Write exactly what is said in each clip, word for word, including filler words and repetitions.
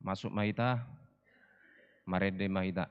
Masuk ma hita, marende ma hita.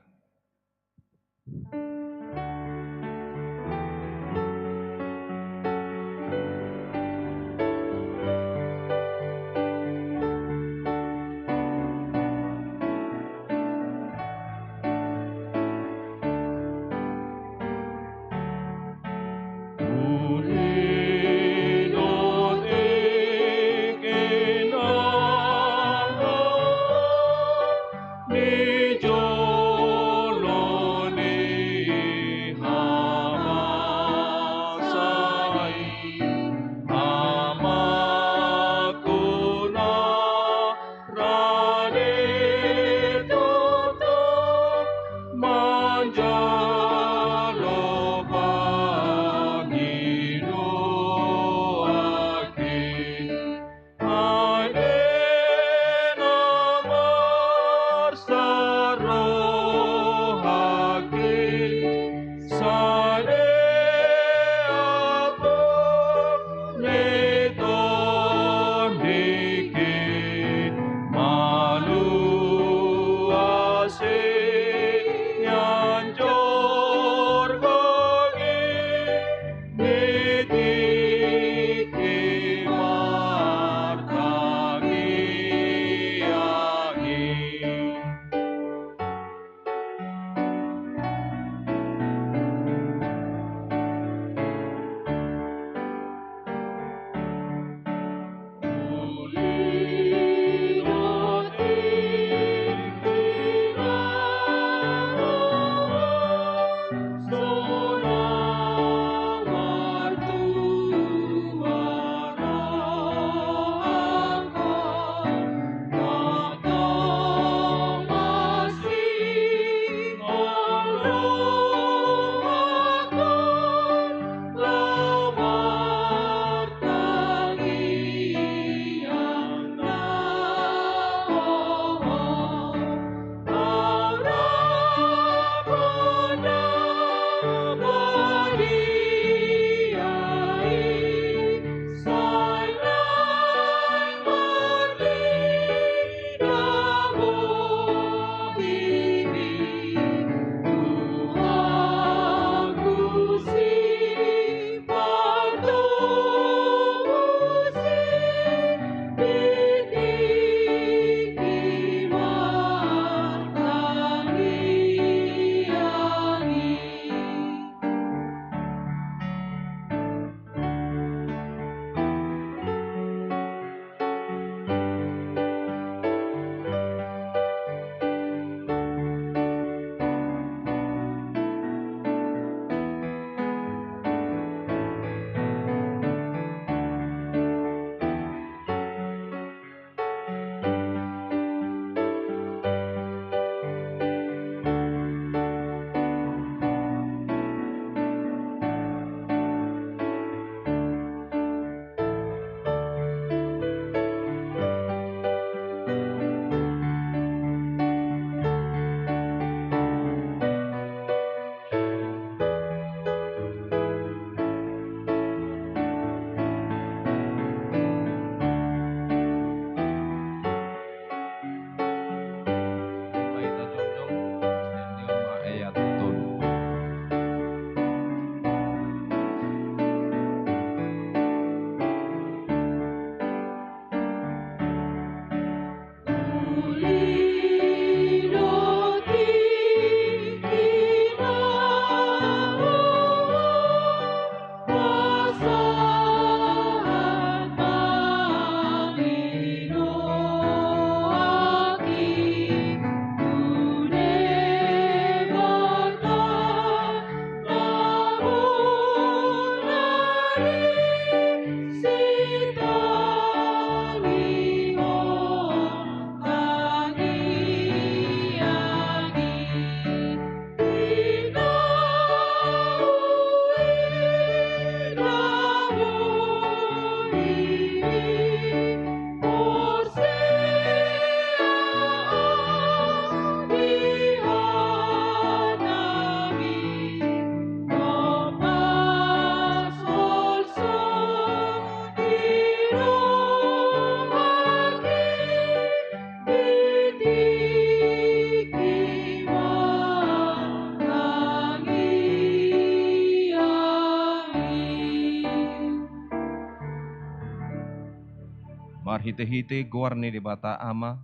Marhite-hite goar ni Debata Ama,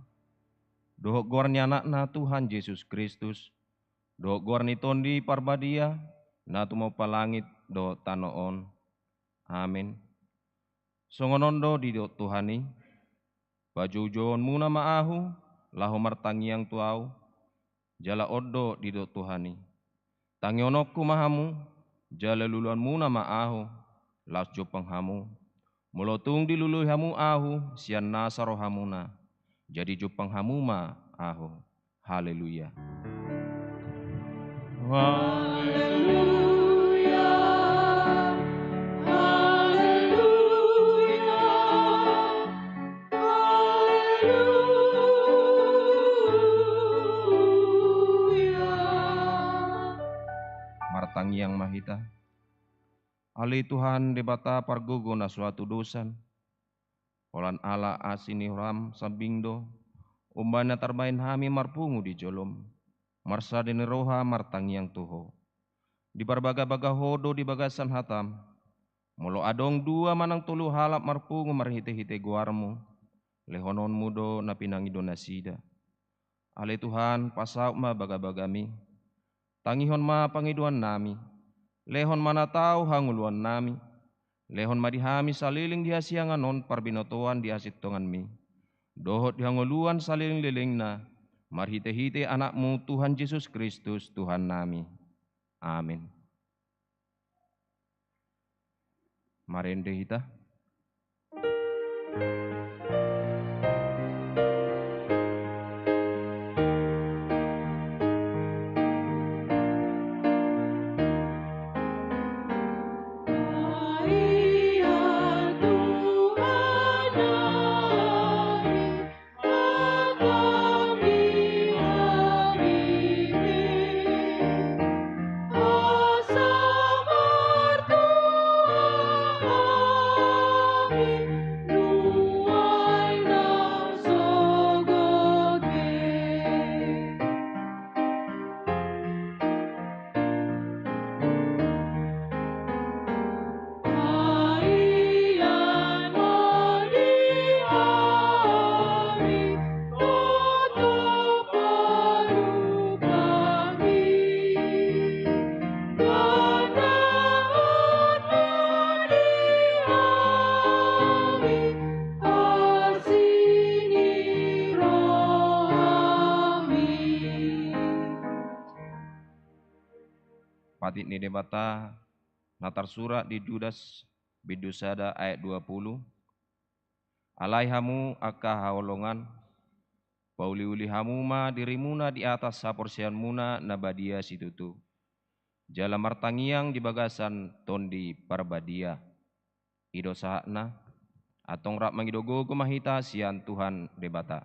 dohot goar ni Anakna Tuhan Jesus Kristus, dohot goar ni Tondi Parbadia, na tumompa langit dohot tano on. Amen. Songon on do didok Tuhan i: Pajoujouonmuna ma ahu, laho martangiang tu ahu, jala on do didok Tuhan i: Tangihononku ma hamu, jala luluanmuna ma ahu, laos jumpang hamu. Molo tung dilului hamu ahu sian nasa rohamuna, jadi jumpang hamu ma ahu. Haleluya. Haleluya, haleluya, haleluya. Martangiang ma hita. Ale Tuhan Debata pargogo na so hatudosan, holan ala asi ni roham sambing do, umbahen na tarbahen hami marpungu di jolom, marsade ni roha martangiang tu Ho. Diparbaga-baga Ho do di bagasan hatam. Molo adong dua manang tolu halak marpungu marhite-hite goarmu, lehononmu do na pinangido nasida. Ale Tuhan, pasaut ma bagabagami. Tangihon ma pangidoannami. Lehon ma na tau hangoluannami. Lehon ma di hami saleleng di hasiangan on parbinotoan di hasintonganmi, dohot di hangoluan saleleng-lelengna, marhite-hite Anakmu Tuhan Jesus Kristus, Tuhannami. Amen. Marende hita. Patik ni Debata na tarsurat di Judas bindu sada ayat dua pulu. Alai hamu angka haholongan, pauli-uli hamu ma dirimuna di atas haporseaonmuna na badia situtu, jala martangiang di bagasan Tondi Parbadia. I do sahatna. Antong rap mangido gogo ma hita sian Tuhan Debata.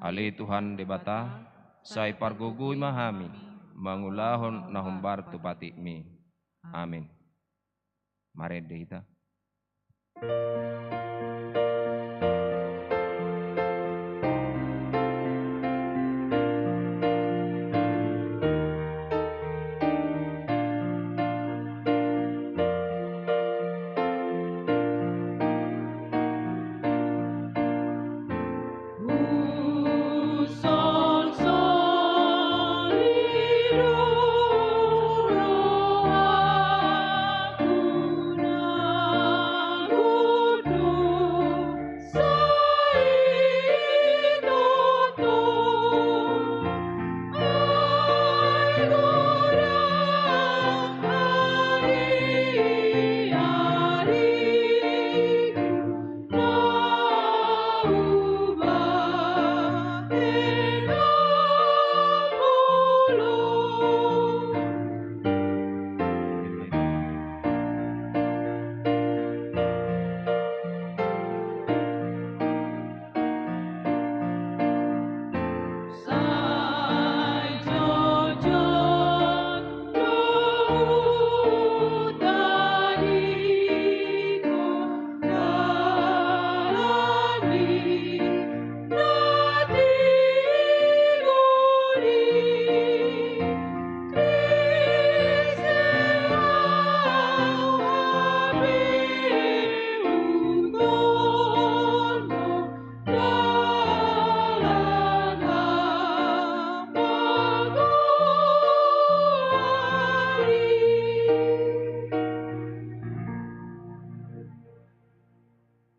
Ale Tuhan Debata, sai pargogoi ma hami mangulahon na hombar tu patikmi. Amen. Marende hita.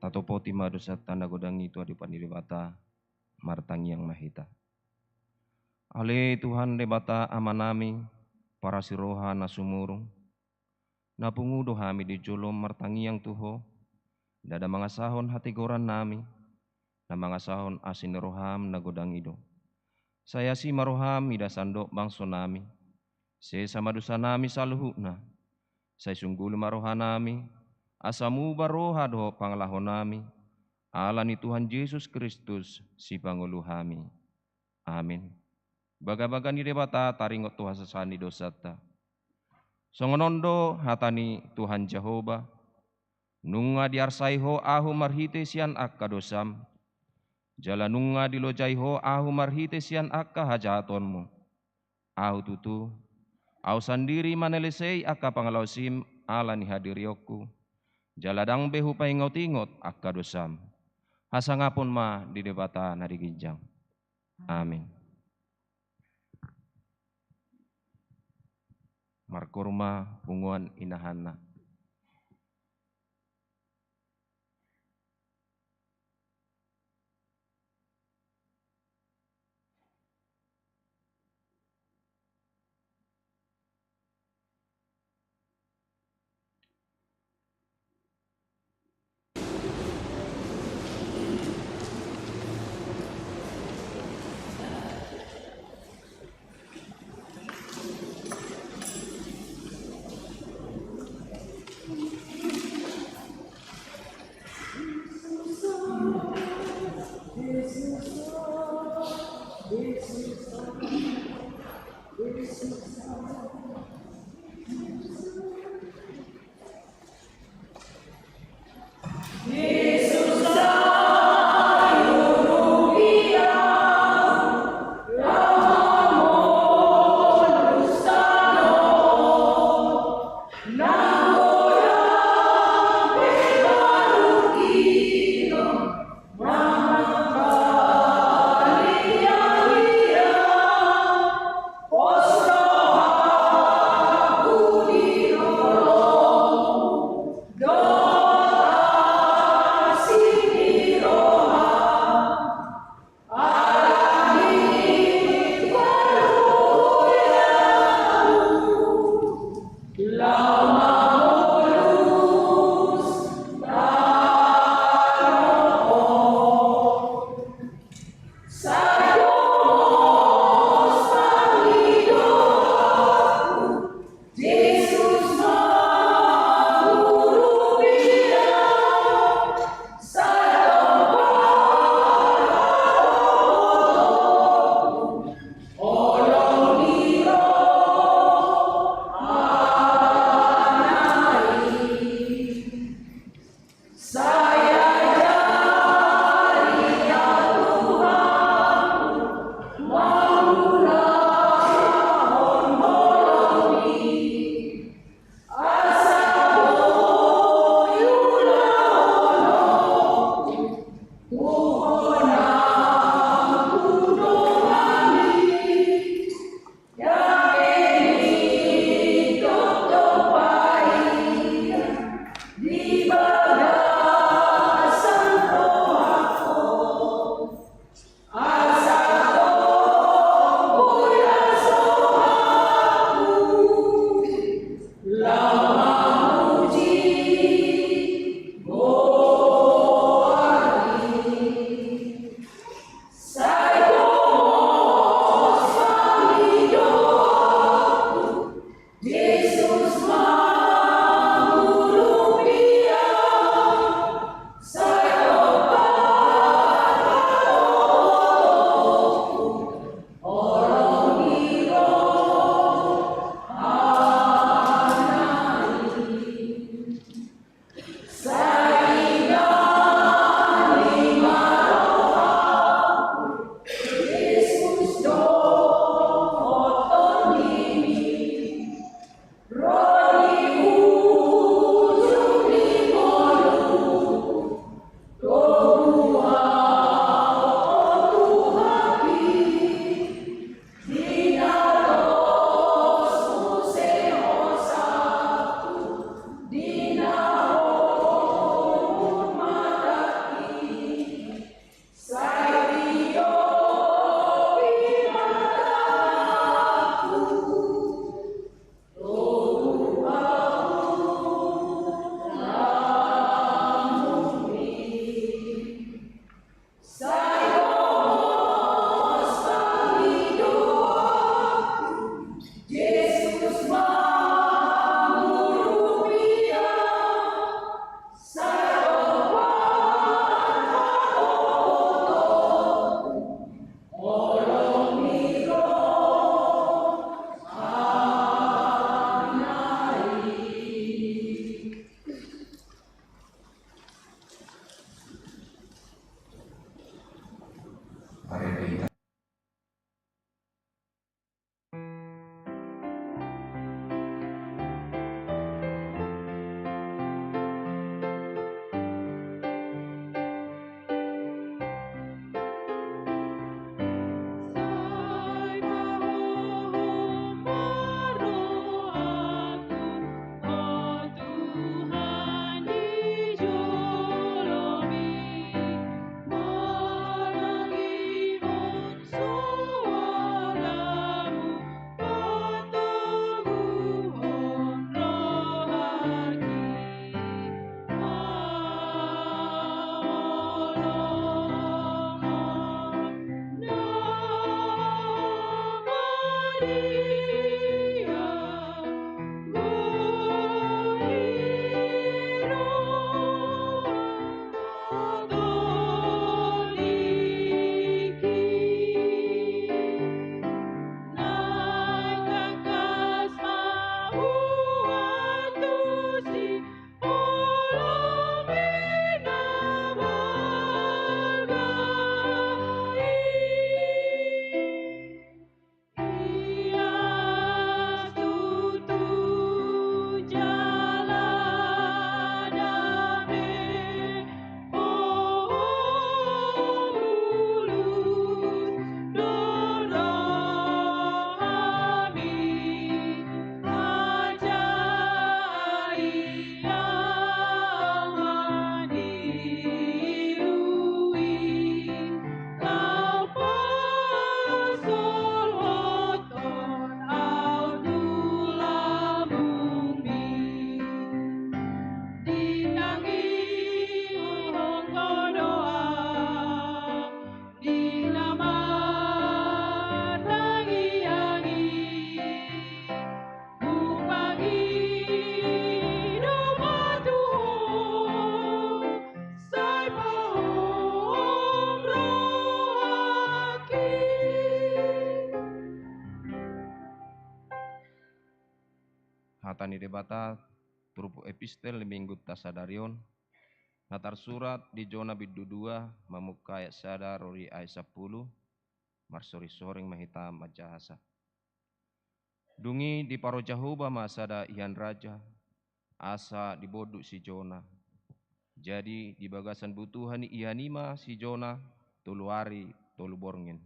Tatopoti ma dosanta na godang i tu adopan ni Debata. Martangiang ma hita. Ale Tuhan Debata Amanami, parasi roha na sumurung, na pungu do hami di jolom martangiang tu Ho, ndada mangasahon hatigorannami, na mangasahon asi ni roham na godang i do. Sai asi ma roham ida sandok bangsonami, sesa ma dosanami saluhutna, sai sungguli ma rohanami, asa muba roha dohot pangalahonami, ala ni Tuhan Jesus Kristus, Sipangolu hami. Amin. Bagabaga ni Debata taringot tu hasesaan ni dosanta. Songon on do hata ni Tuhan Jahowa: Nunga diarsai Ho ahu marhite sian angka dosam, jala nunga dilojai Ho ahu marhite sian angka hajahatonmu. Ahu tutu, Ahu sandiri manelesei angka pangalaosim ala ni hadirionku, jala ndang be hupaingotingot angka dosam. Hasangapon ma di Debata na di ginjang. Amin. Markoor ma punguan inahanna. Ni Debata, turpuk epistel ni minggunta sadari on, na tarsurat di Jona bindu dua, mamungka ayat sada ro di ayat sampulu, marsoring-soring ma hita manjahasa. Dung i diparo Jahowa ma sada ihan raja, asa dibondut si Jona. Jadi di bagasan butuha ni ihan i ma si Jona tolu ari tolu borngin.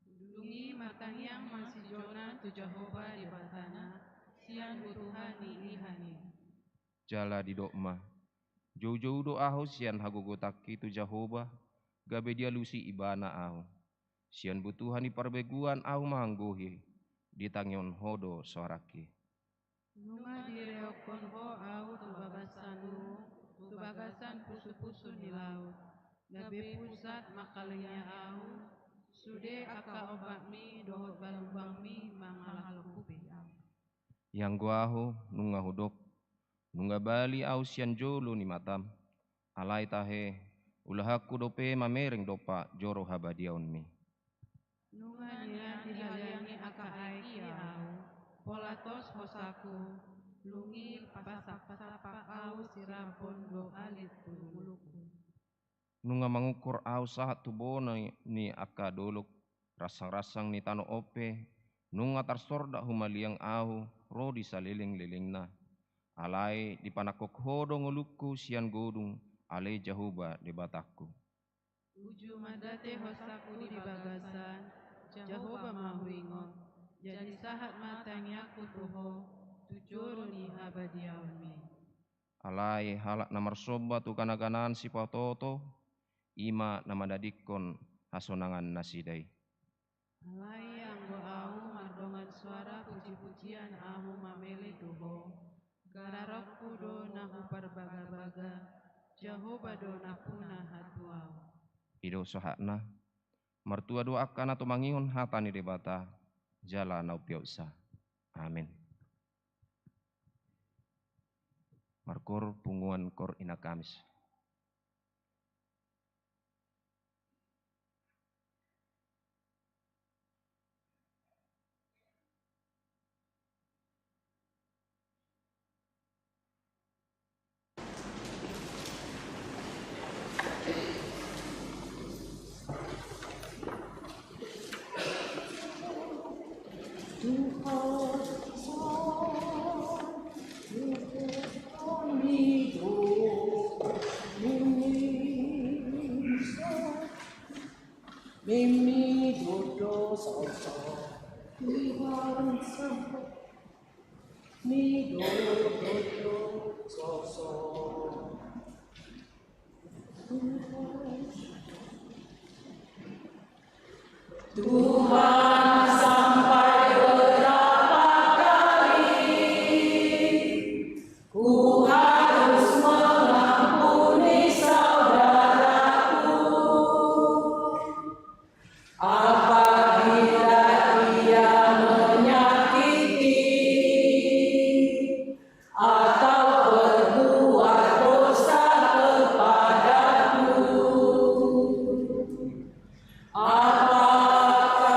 Dung i martangiang ma si Jona tu Jahowa Debatana sian butuha ni ihan i. Jala didok ma, joujou do ahu sian hagogotanki tu Jahowa, gabe dialusi ibana ahu. Sian butuha ni parbegu ahu manggohi, ditangihon ho do soarangki. Nunga direokkon ho ahu tu bagasan, tu bagasan pusu-pusu ni laut, gabe pusat mangkalinga ahu, sude angka ombakmi dohot balumbangmi mangalangkupi ahu. Ianggo ahu, nunga hudok, nunga bali ahu sian jolo ni matam, alai tahe, ulahanku dope mamereng dompak joro habadiaonmi. Nunga nian dihaliangi angka aek i ahu, pola tos hosaku, dung i pasapak-sapak ahu sirambon dohot alit tu uluku. Nunga mangungkor ahu sahat tu bona ni angka dolok, ransang-ransang ni tano on pe, nunga tarsordak humaliang ahu ro di saleleng-lelengna. Alai dipanangkok ho do ngolungku sian godung, ale Jahowa Debatangku. Uju mandate hosaku di bagasan, Jahowa ma huingot, jadi sahat ma tangiangku tu ho, tu jolo ni habadiaonmi. Alai halak na marsomba tu gana-ganaan sipatoto, i ma na mandadingkon hasonangan nasida i. Alai anggo ahu mardongan soara puji-pujian ahu mamele tu ho, gararonku do na huparbaga-baga, Jahowa do nampuna hatuaon. I do sahatna, martua do angka na tumangihon hata ni Debata, jala na umpeopsa. Amen. Markoor punguan koor Ina Kamis. Tuhan, sampai berapa kali ku harus mengampuni saudaraku apabila ia menyakiti atau berbuat dosa kepadaku? Apakah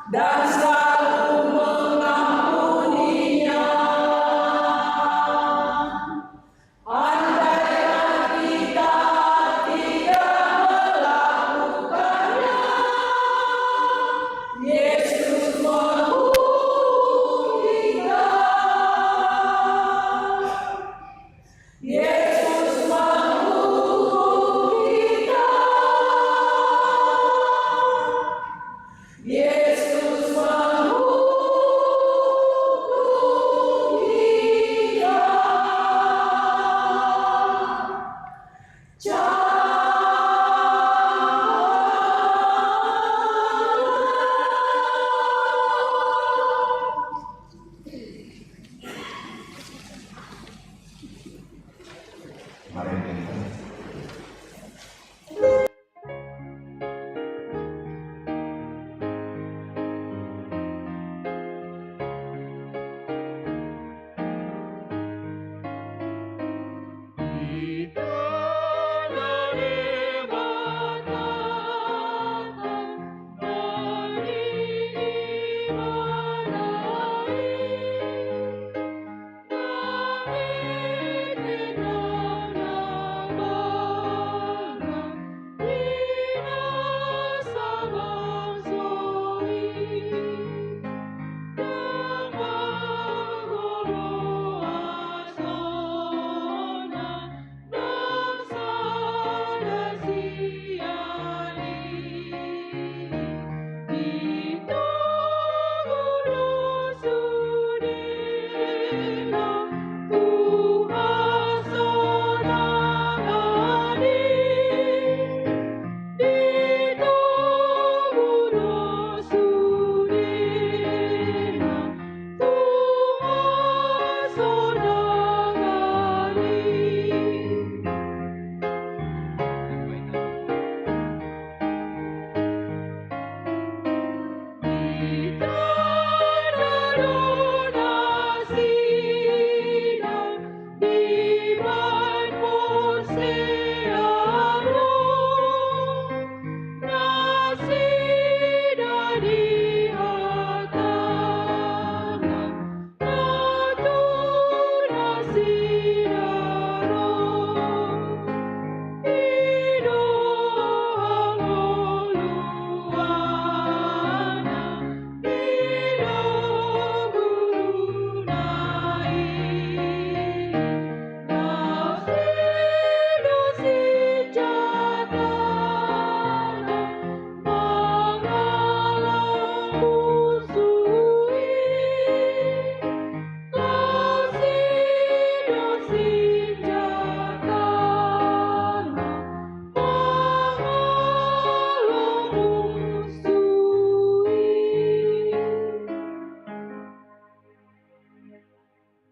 Dan selalu mengampuni. Andaikan kita tidak melakukannya, Yesus menghukum kita. Yesus menghukum kita. Yesus menghukum kita.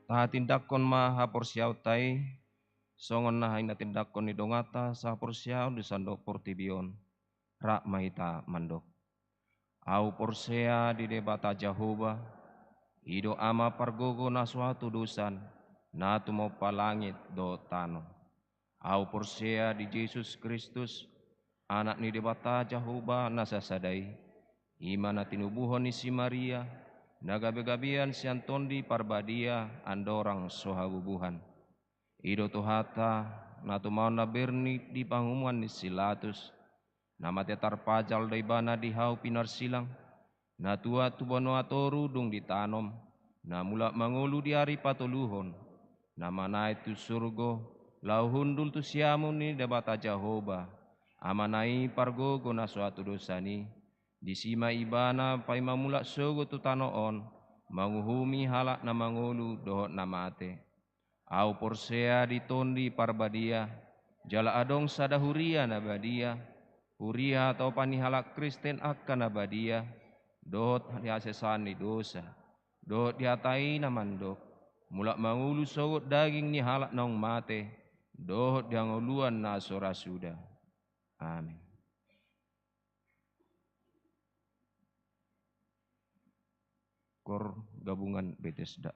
Tahatindanghon ma haporseaonta i, songon na hinatindanghon ni donganta sahaporseaon di sandok portibi on. Rap ma hita mandok. Ahu porsea di Debata Jahowa, i do Ama pargogo na so hatudosan, na tumompa langit dohot tano. Ahu porsea di Jesus Kristus, Anak ni Debata Jahowa na sasada i, i ma na tinubuhon ni si Maria, na gabegabean sian Tondi Parbadia andorang so habubuhan. I do Tuhanta, na tumaon na bernit di panguhuman ni si Latus, na mate tarpajal do Ibana di hau pinarsilang, na tuat tu banua toru dung ditanom, na mulak mangolu di ari patoluhon, na manaek tu surgo, laho hundul tu siamun ni Debata Jahowa, Amana i pargogo na so hatudosan i, disi ma Ibana paima mulak sogot tu tano on, manguhumi halak na mangolu dohot na mate. Ahu porsea di Tondi Parbadia, jala adong sada huria na badia, huria hatopan ni halak Kristen angka na badia, dohot di hasesaan ni dosa, dohot di hata i na mandok, mulak mangolu sogot daging ni halak naung mate, dohot di hangoluan na so ra suda. Amin. Kor gabungan Betesda.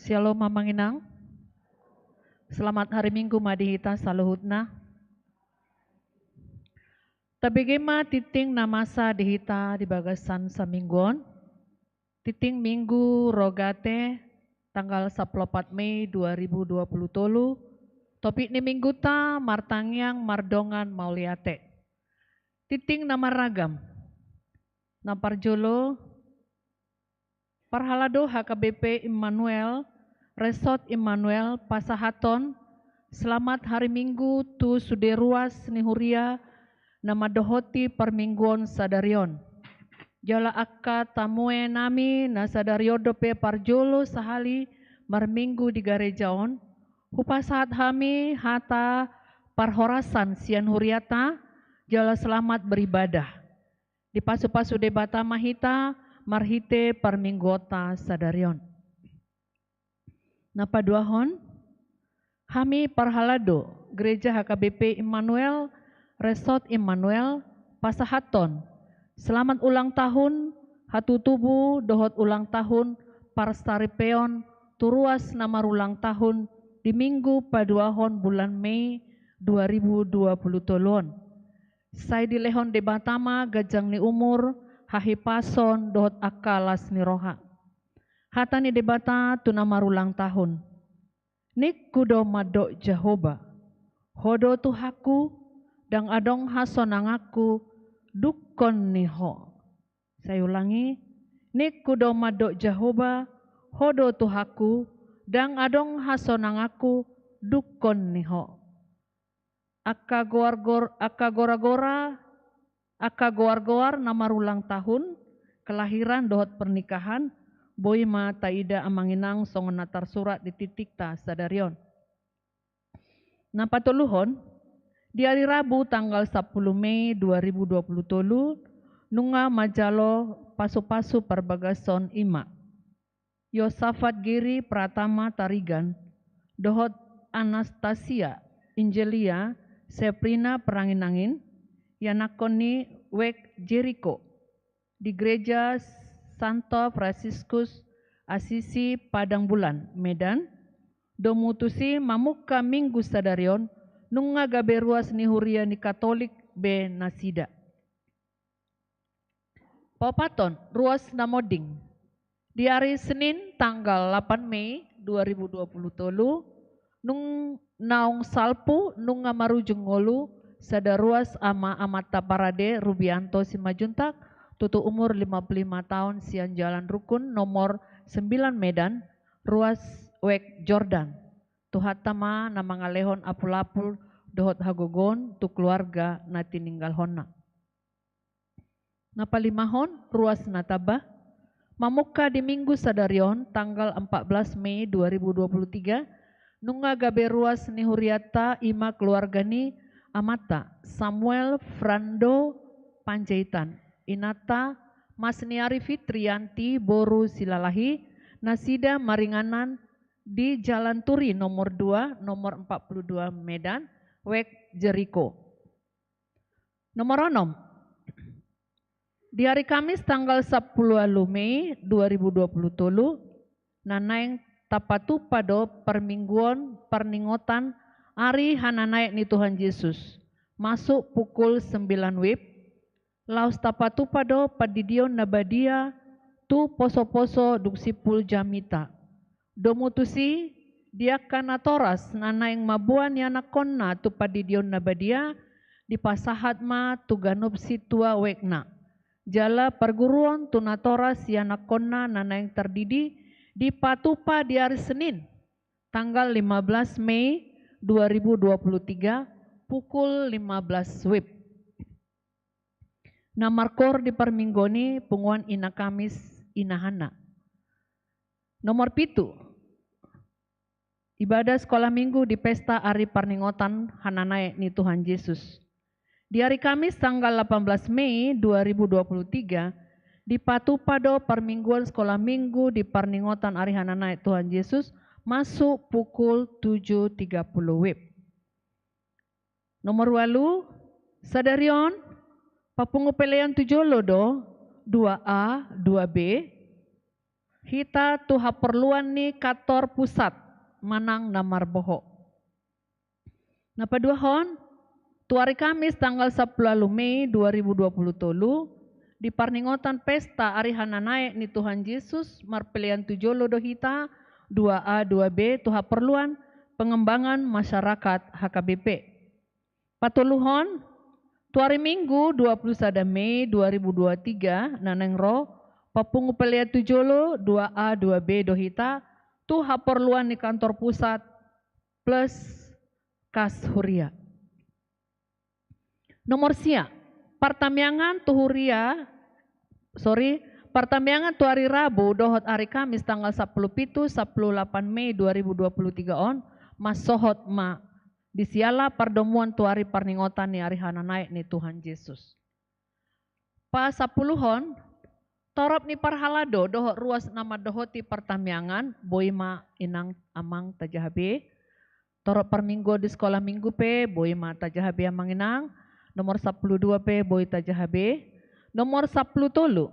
Syalom, Amang Inang. Selamat hari Minggu ma di hita saluhutna. Tabege ma tingting na masa di hita di bagasan saminggu on. Tingting Minggu Rogate, tanggal sampulu opat Mei dua ribu dua puluh tolu. Topik ni mingguta martangiang mardongan mauliate. Tingting na marragam. Na parjolo, parhalado H K B P Immanuel, Resort Immanuel pasahathon selamat hari Minggu tu sude ruas ni huria na mandohoti parmingguon sadari on. Jala angka tamue nami na sadari on dope parjolo sahali marminggu di gareja on, hupasahat hami hata parhorasan sian huriata, jala selamat beribadah. Dipasupasu Debata ma hita marhite parmingguonta sadari on. Na paduahon, hami parhalado Gereja H K B P Immanuel, Resort Immanuel, pasahathon selamat ulang tahun, hatutubu dohot ulang tahun parsaripeon tu ruas na marulang tahun di Minggu paduahon bulan Mei dua ribu dua puluh tolu on. Sai dilehon Debata ma ganjang ni umur, hahipason dohot angka las ni roha. Hata ni Debata tu na marulang tahun. Ningku do mandok Jahowa, Ho do Tuhanku, ndang adong hasonanganku dungkon ni Ho. Sai ulangi, ningku do mandok Jahowa, Ho do Tuhanku, ndang adong hasonanganku dungkon ni Ho. Angka goar-goar, angka gora-gora, angka goar-goar na marulang tahun, kelahiran dohot pernikahan, boi ma taida Amang Inang songon na tarsurat di tingtingta sadari on. Na patoluhon, di ari Rabu tanggal sampulu Mei dua ribu dua puluh tolu, nunga manjalo pasupasu parbagason i ma Yosafat Giri Pratama Tarigan, dohot Anastasia Ingelia Seprina Peranginangin, ianakhon ni Wek Jeriko, di Gereja Santo Fransiskus Asisi Padang Bulan, Medan, domu tusi mamungka Minggu sadari on, nunga gabe ruas ni huria ni Katolik be nasida. Paopathon, ruas na monding. Di ari Senin tanggal lapan Mei dua ribu dua puluh tolu, nung naung salpu nunga marujung ngolu sada ruas ama Amanta Parade Rubianto Simanjuntak, tutu umur lima puluh lima taon, sian Jalan Rukun nomor sembilan Medan, ruas Wek Jordan. Tuhanta ma na mangalehon apul-apul dohot hagogoon tu keluarga na tininggalhonna. Na palimahon, ruas na tamba. Mamungka di Minggu sadari on, tanggal empat belas Mei dua ribu dua puluh tiga, nunga gabe ruas ni hurianta, i ma keluarga ni amanta Samuel Frando Panjaitan, inanta Masniari Fitrianti boru Silalahi, nasida maringanan di Jalan Turi nomor dua, nomor empat puluh dua Medan, Wek Jeriko. Nomor onom. Di ari Kamis tanggal sampulu ualu Mei dua ribu dua puluh tolu, na naeng tapatupa do parmingguon parningotan ari hananaek ni Tuhan Jesus, masuk pukul sembilan wib, laos tapatupa do pandidion na badia tu poso-poso dung simpul jamita. Domu tusi, di angka natoras na naeng mamboan ianakhonna tu pandidion na badia, dipasahat ma tu ganup sintua wekna. Jala parguruon tu natoras ianakhonna na naeng tardidi dipatupa di ari Senin, tanggal lima belas Mei dua ribu dua puluh tiga, pukul lima belas wib. Na markoor di parmingguon i punguan Ina Kamis, Ina Hana. Nomor pitu. Ibadah Sekolah Minggu di pesta ari parningotan hananaek ni Tuhan Jesus. Di ari Kamis tanggal lapan belas Mei dua ribu dua puluh tiga, dipatupa do parmingguon Sekolah Minggu di parningotan ari hananaek Tuhan Jesus, masuk pukul tujuh tiga puluh wib. Nomor ualu, sadari on, papungu pelean tu jolo do, dua A, dua B, hita tu haporluan ni kantor pusat manang na marbohot. Na paduahon, tu ari Kamis tanggal sampulu ualu Mei dua ribu dua pulu tolu, di parningotan pesta ari hananaek ni Tuhan Jesus, marpelean tu jolo do hita, dua A dua B, tu haporluan pengembangan masyarakat H K B P. Patoluhon, tu ari Minggu dua pulu sada Mei dua ribu dua tiga, na naeng ro, papungu pelean tu jolo, dua A dua B do hita, tu haporluan ni kantor pusat, plus kas huria. Nomor sia, partamiangan tu huria, sorry, partamiangan tu ari Rabu dohot ari Kamis tanggal sampulu pitu, sampulu lapan Mei dua ribu dua pulu tiga on, mansohot ma di siala pardomuan tu ari parningotan ni ari hananaek ni Tuhan Jesus. Pasampuluhon, torop ni parhalado dohot ruas na mandohoti partamiangan, boi ma inang amang tajaha be. Torop parminggu di sekolah minggu pe, boi ma tajaha be amang inang. Nomor sampulu dua pe, boi tajaha be. Nomor sampulu tolu.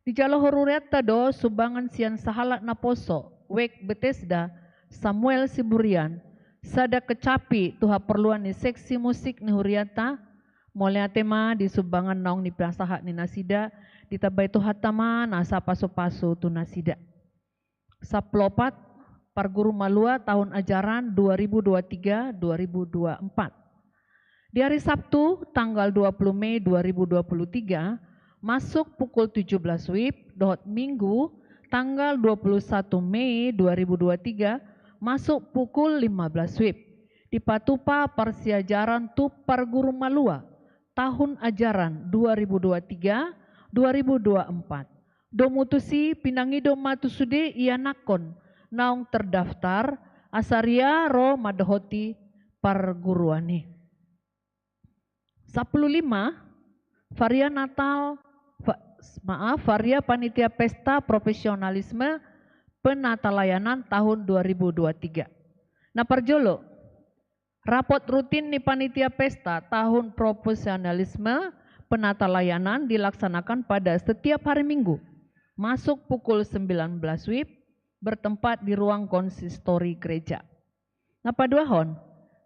Dijalo hurianta do sumbangan sian sahalak naposo, Wijk Betesda, Samuel Siburian, sada kecapi tu haporluan ni seksi musik ni hurianta, mauliate ma di sumbangan naung nipasahat ni nasida, ditambai Tuhanta ma nasa pasupasu tu nasida. Sampulu opat, parguru malua tahun ajaran dua ribu dua tiga dua ribu dua empat. Di hari Sabtu, tanggal dua puluh Mei dua ribu dua puluh tiga, masuk pukul tujuh belas wib, dohot Minggu, tanggal dua puluh satu Mei dua ribu dua tiga, masuk pukul lima belas wib. Dipatupa parsiajaran tu parguru malua, tahun ajaran dua ribu dua tiga dua ribu dua empat. Domu tusi pinangido ma tu sude ianakhon naung terdaftar, asa ro mandohoti parguruan i. Sampulu lima, varia Natal, va-, maaf, varia panitia pesta profesionalisme penatalayanan tahun dua ribu dua tiga. Na parjolo, rapot rutin ni panitia pesta tahun profesionalisme penatalayanan dilaksanakan pada setiap hari Minggu, masuk pukul sembilan belas wib, bertempat di ruang konsistori gereja. Na paduahon,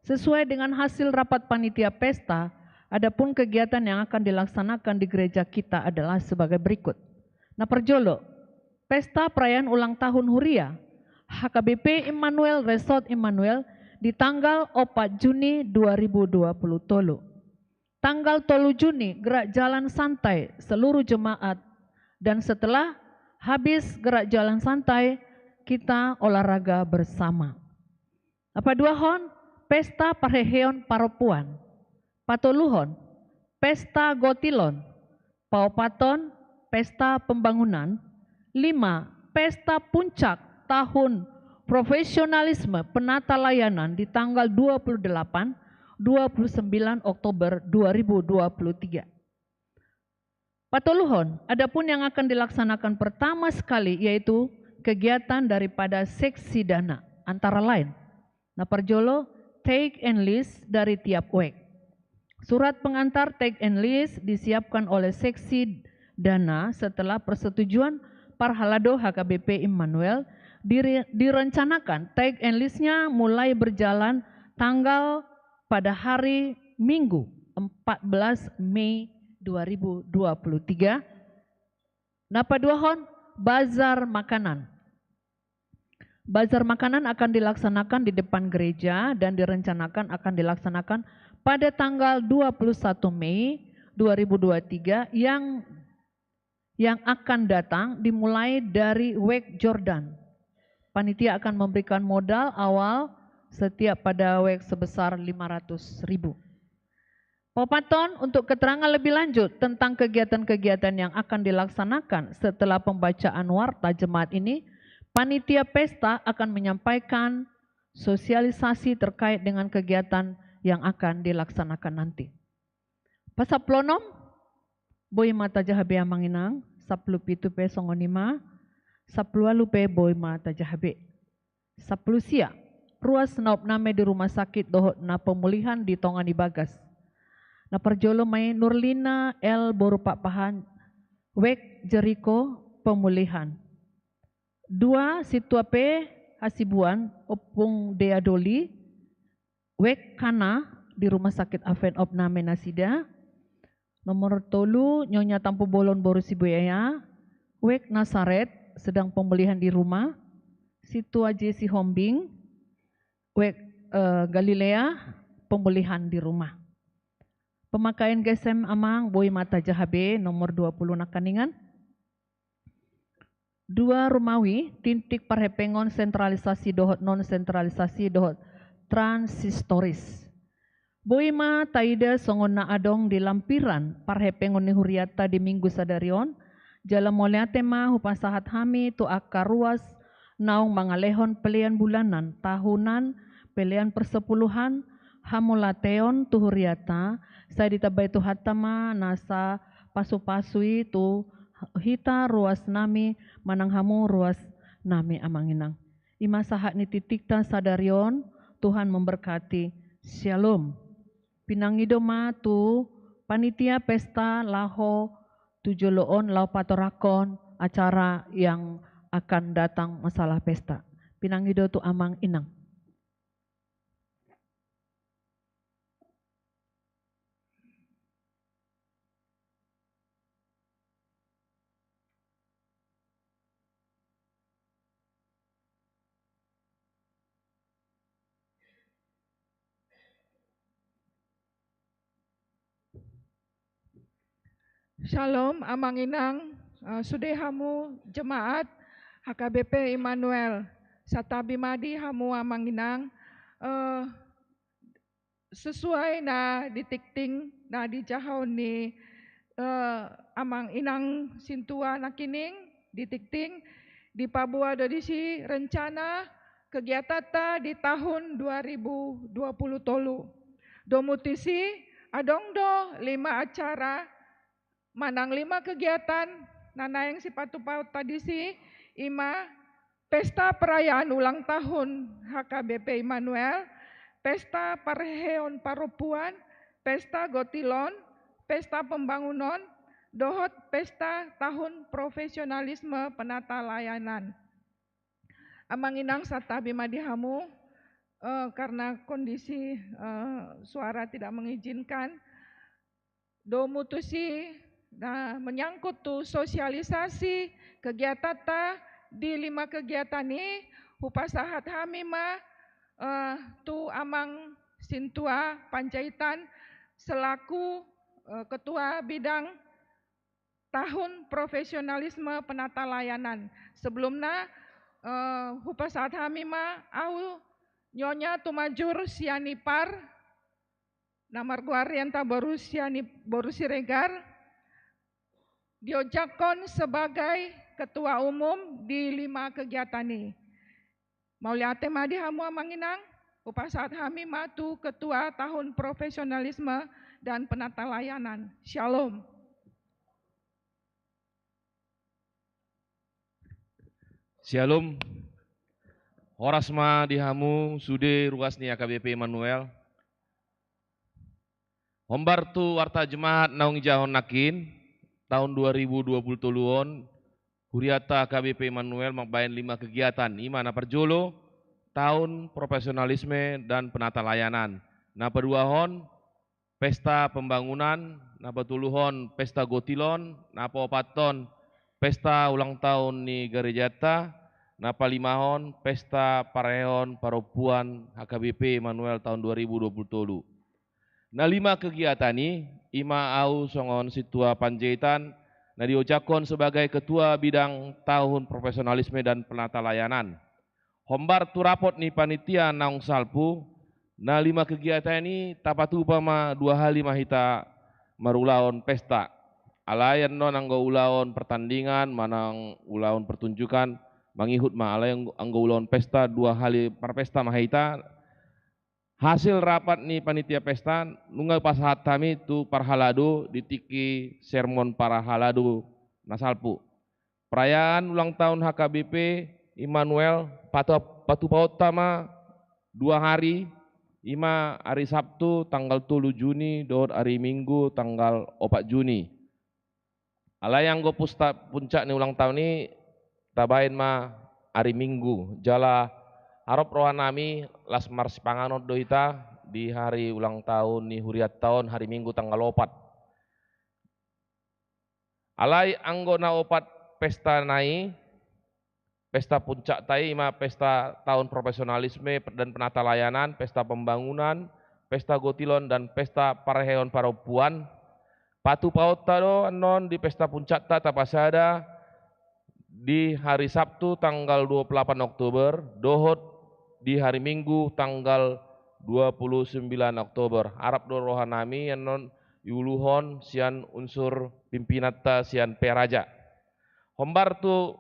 sesuai dengan hasil rapat panitia pesta, adapun kegiatan yang akan dilaksanakan di gereja kita adalah sebagai berikut. Na parjolo, pesta perayaan ulang tahun huria H K B P Immanuel Resort Immanuel di tanggal opat Juni dua ribu dua puluh tolu. Tanggal tolu Juni, gerak jalan santai seluruh jemaat. Dan setelah habis gerak jalan santai, kita olahraga bersama. Na paduahon, pesta parheheon parompuan. Patoluhon, pesta gotilon. Paopathon, pesta pembangunan. Lima, pesta puncak tahun profesionalisme penatalayanan di tanggal dua puluh delapan, dua puluh sembilan Oktober dua ribu dua puluh tiga. Patoluhon, adapun yang akan dilaksanakan pertama sekali yaitu kegiatan daripada seksi dana, antara lain. Na parjolo, take and list dari tiap wijk. Surat pengantar take and list disiapkan oleh seksi dana setelah persetujuan parhalado H K B P Immanuel, dire-, direncanakan take and list-nya mulai berjalan tanggal pada hari Minggu, empat belas Mei dua ribu dua puluh tiga. Na paduahon, bazar makanan. Bazar makanan akan dilaksanakan di depan gereja dan direncanakan akan dilaksanakan pada tanggal dua puluh satu Mei dua ribu dua tiga yang, yang akan datang dimulai dari wijk Jordan. Panitia akan memberikan modal awal setiap pada wijk sebesar lima ratus ribu. Paopathon, untuk keterangan lebih lanjut tentang kegiatan-kegiatan yang akan dilaksanakan setelah pembacaan warta jemaat ini, panitia pesta akan menyampaikan sosialisasi terkait dengan kegiatan yang akan dilaksanakan nanti. Pasampulu onom, boi ma tajaha be amang inang, sampulu pitu pe songon i ma, sampulu ualu pe boi ma tajaha be. Sampulu sia, ruas na umname di rumah sakit dohot na pemulihan di tonga ni bagas. Na parjolo ma i Nurlina L boru Pakpahan, wijk Jeriko, pemulihan. Dua, sintua pe Hasibuan, Ompung Dea Doli, wijk Kana di Rumah Sakit Advent of Name nasida. Nomor tolu, Nyonya Tampubolon boru Sibuea, wijk Nasaret, sedang pemulihan di rumah. Sintua Jesi Hombing, wijk, eh, Galilea, pemulihan di rumah. Pemakaian G S M, Amang, boi ma tajaha be nomor dua puluh nangkiningan. Dua, rumawi, tintik parhepengon sentralisasi dohot non sentralisasi dohot transistoris. Boi ma taida songon na adong di lampiran parhepengon ni hurianta di Minggu sadari on, jala mauliate ma hupasahat hami tu angka ruas naung mangalehon pelean bulanan, tahunan, pelean persepuluhan, hamauliateon tu hurianta, sai ditambai Tuhanta ma nasa pasupasu i tu hita ruasnami manang hamu ruasnami, Amang Inang. I ma sahat ni tintikta sadari on. Tuhan memberkati. Syalom. Pinangido ma tu panitia pesta laho tu jolo on laho patorangkon acara yang akan datang masalah pesta. Pinangido tu Amang Inang. Syalom, Amang Inang, eh, sude hamu jemaat H K B P Immanuel. Santabi ma di hamu, Amang Inang. Eh, sesuai na ditikting, na dijahahon ni, eh, Amang Inang sintua nangkining, ditikting, dipaboa do disi rencana kegiatanta di tahun dua ribu dua puluh tolu. Domu tusi, adong do lima acara manang lima kegiatan na naeng sipatupaonta disi, i ma pesta perayaan ulang tahun H K B P Immanuel, pesta parheheon parompuan, pesta gotilon, pesta pembangunon, dohot pesta tahun profesionalisme penata layanan. Amang Inang, santabi ma di hamu, eh, karena kondisi, eh, suara tidak mengizinkan. Domu tusi, na menyangkut tu sosialisasi kegiatanta di lima kegiatan i, hupasahat hami ma, eh, tu Amang Sintua Panjaitan selaku, eh, Ketua Bidang Tahun Profesionalisme Penata Layanan. Sebelumna, eh, hupasahat hami ma ahu Nyonya Tumajur Sianipar, na margoar nian ta boru Siani-, boru Siregar, diojakhon sebagai ketua umum di lima kegiatan i. Mauliate ma di hamu, Amang Inang, hupasahat hami ma tu Ketua Tahun Profesionalisme dan Penata Layanan. Syalom. Syalom. Horas ma di hamu sude ruas ni H K B P Immanuel. Hombar tu warta jemaat naung ijahahon nangkin, tahun dua ribu dua puluh tolu on, hurianta H K B P Immanuel mambahen lima kegiatan, i ma na parjolo, tahun profesionalisme dan penata layanan. Na paduahon, pesta pembangunan, na patoluhon, pesta gotilon, na paopathon, pesta ulang tahun ni garejanta, na palimahon, pesta parheheon parompuan H K B P Immanuel tahun dua ribu dua puluh tolu. Na lima kegiatan i, i ma ahu songon Sintua Panjaitan, na diojakhon sebagai Ketua Bidang Tahun Profesionalisme dan Penata Layanan. Hombar tu rapot ni panitia naung salpu, na lima kegiatan i tapatupa ma dua hali ma hita marulaon pesta. Alai annon anggo ulaon pertandingan, manang ulaon pertunjukan, mangihut ma, alai anggo, anggo ulaon pesta, dua hali marpesta ma hita. Hasil rapat ni panitia pesta, nunga pasahat hami tu parhalado di tingki sermon parhalado na salpu. Perayaan ulang tahun H K B P Immanuel patu-, patupaonta ma dua hari, i ma ari Sabtu tanggal tolu Juni dohot ari Minggu tanggal opat Juni. Alai anggo pusta-, puncak ni ulang tahun i tabahen ma ari Minggu, jala arop rohanami las marsipanganon do hita di hari ulang tahun ni hurianta on, hari Minggu tanggal opat. Alai anggo na opat pesta nai, pesta puncakta i ma pesta tahun profesionalisme dan penata layanan, pesta pembangunan, pesta gotilon, dan pesta parheheon parompuan. Patupaonta do annon di pesta puncakta tapasada di hari Sabtu tanggal dua puluh delapan Oktober, dohot di hari Minggu tanggal dua puluh sembilan Oktober. Arop do rohanami annon iuluhon sian unsur pimpinanta sian Peraja. Hombar tu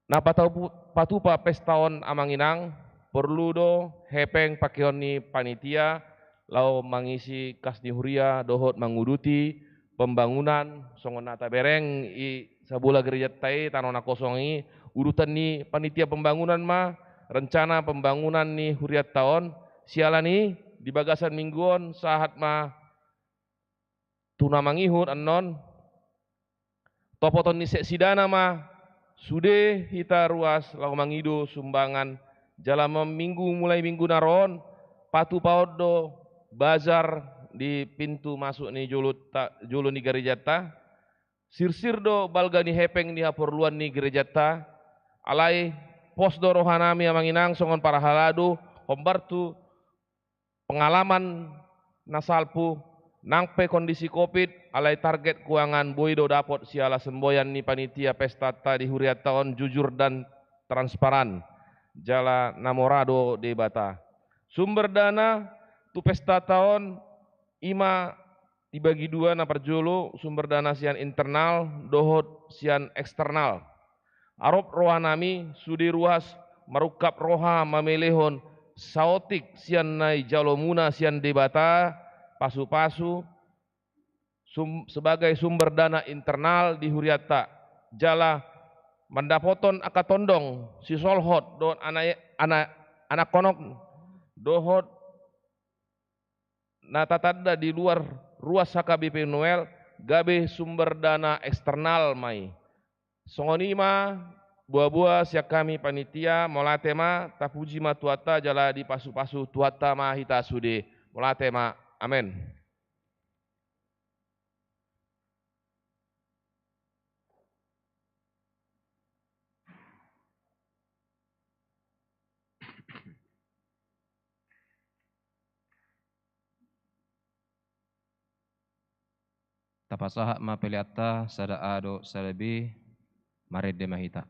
na patau-, patupa pesta on amang inang, porlu do hepeng pakeon ni panitia, laho mangisi kas ni huria, dohot manguduti pembangunan, songon na tabereng i sabola gerejanta i, tano na kosong i, udutan ni panitia pembangunan ma, rencana pembangunan ni hurianta on, siala ni di bagasan minggu on, sahat ma tu na mangihut annon, topoton ni seksidana ma, sude hita ruas laho mangido sumbangan, jala ma minggu mulai minggu na ro on, patupaon do bazar di pintu masuk ni jolo ta-, jolo ni gerejanta, sirsir do balga ni hepeng ni haporluan ni gerejanta, alai pos do rohanami amang inang songon parhalado, hombar tu pengalaman na salpu, nang pe kondisi covid, alai target keuangan boi do dapot siala semboyan ni panitia pestanta di hurianta on jujur dan transparan, jala na mora do Debata. Sumber dana tu pestanta on i ma dibagi dua, na parjolo sumber dana sian internal dohot sian eksternal. Arop rohanami sude ruas marungkap roha mamelehon saotik sian na dijalo muna sian Debata, pasupasu sum-, sebagai sumber dana internal di hurianta, jala mandapothon angka tondong, sisolhot dohot ana-, ana-, anakhonok dohot na tatanda di luar ruas H K B P Noel, gabe sumber dana eksternal ma i. Songon i ma boaboa sian hami panitia, mauliate ma, tapuji ma Tuhanta jala dipasupasu Tuhanta ma hita sude. Mauliate ma. Amen. Tapasahat ma peleanta sada A dohot sada B, marende ma hita.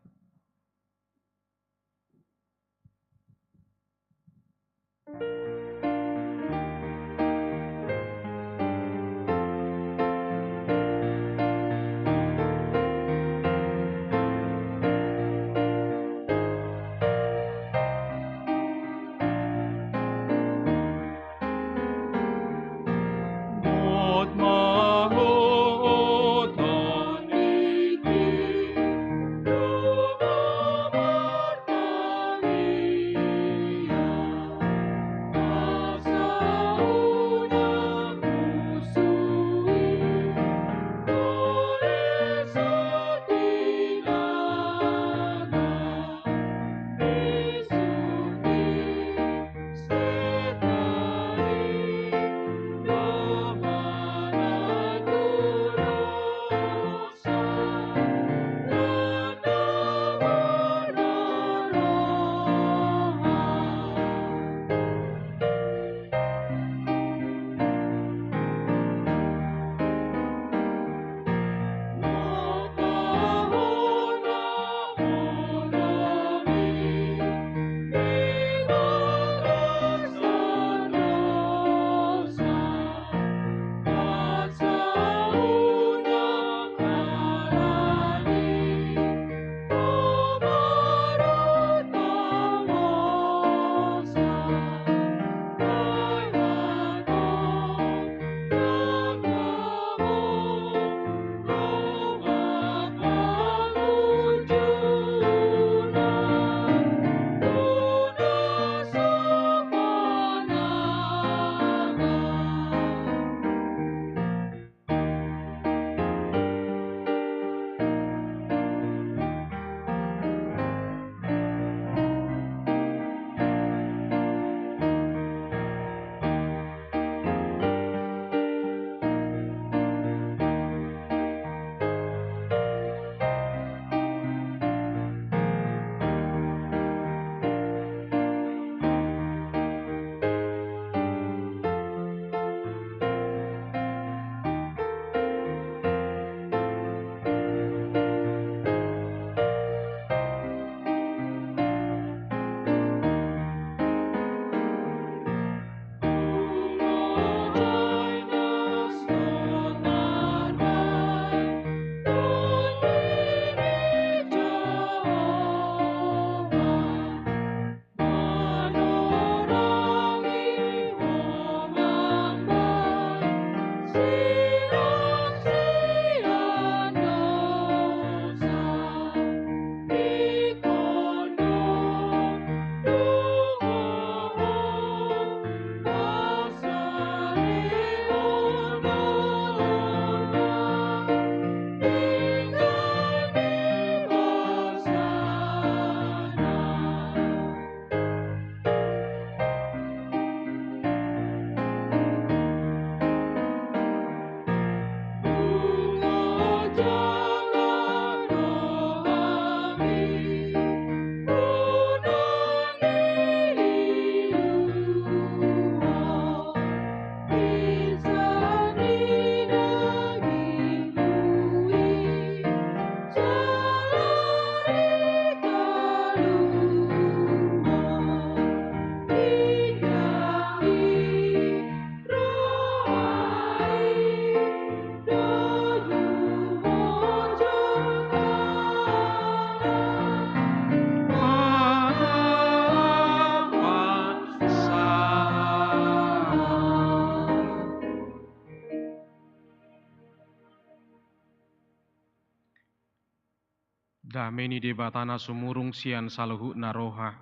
Dame ni Debata na sumurung sian saluhutna roha,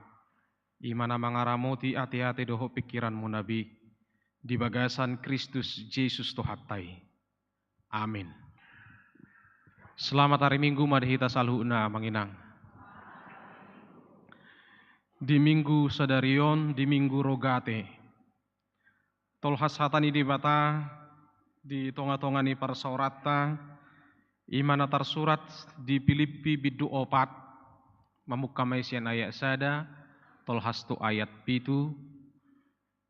i ma na mangaramoti ateate dohot pingkiranmuna be, di bagasan Kristus Jesus Tuhanta i. Amin. Selamat hari Minggu ma di hita saluhutna, Amang Inang. Di Minggu sadari on, di Minggu Rogate, tolhas hata ni Debata di tongatonga ni parsaoranta, i ma na tarsurat di Pilippi bindu opat, mamungka ma i sian ayat sada, tolhas tu ayat pitu.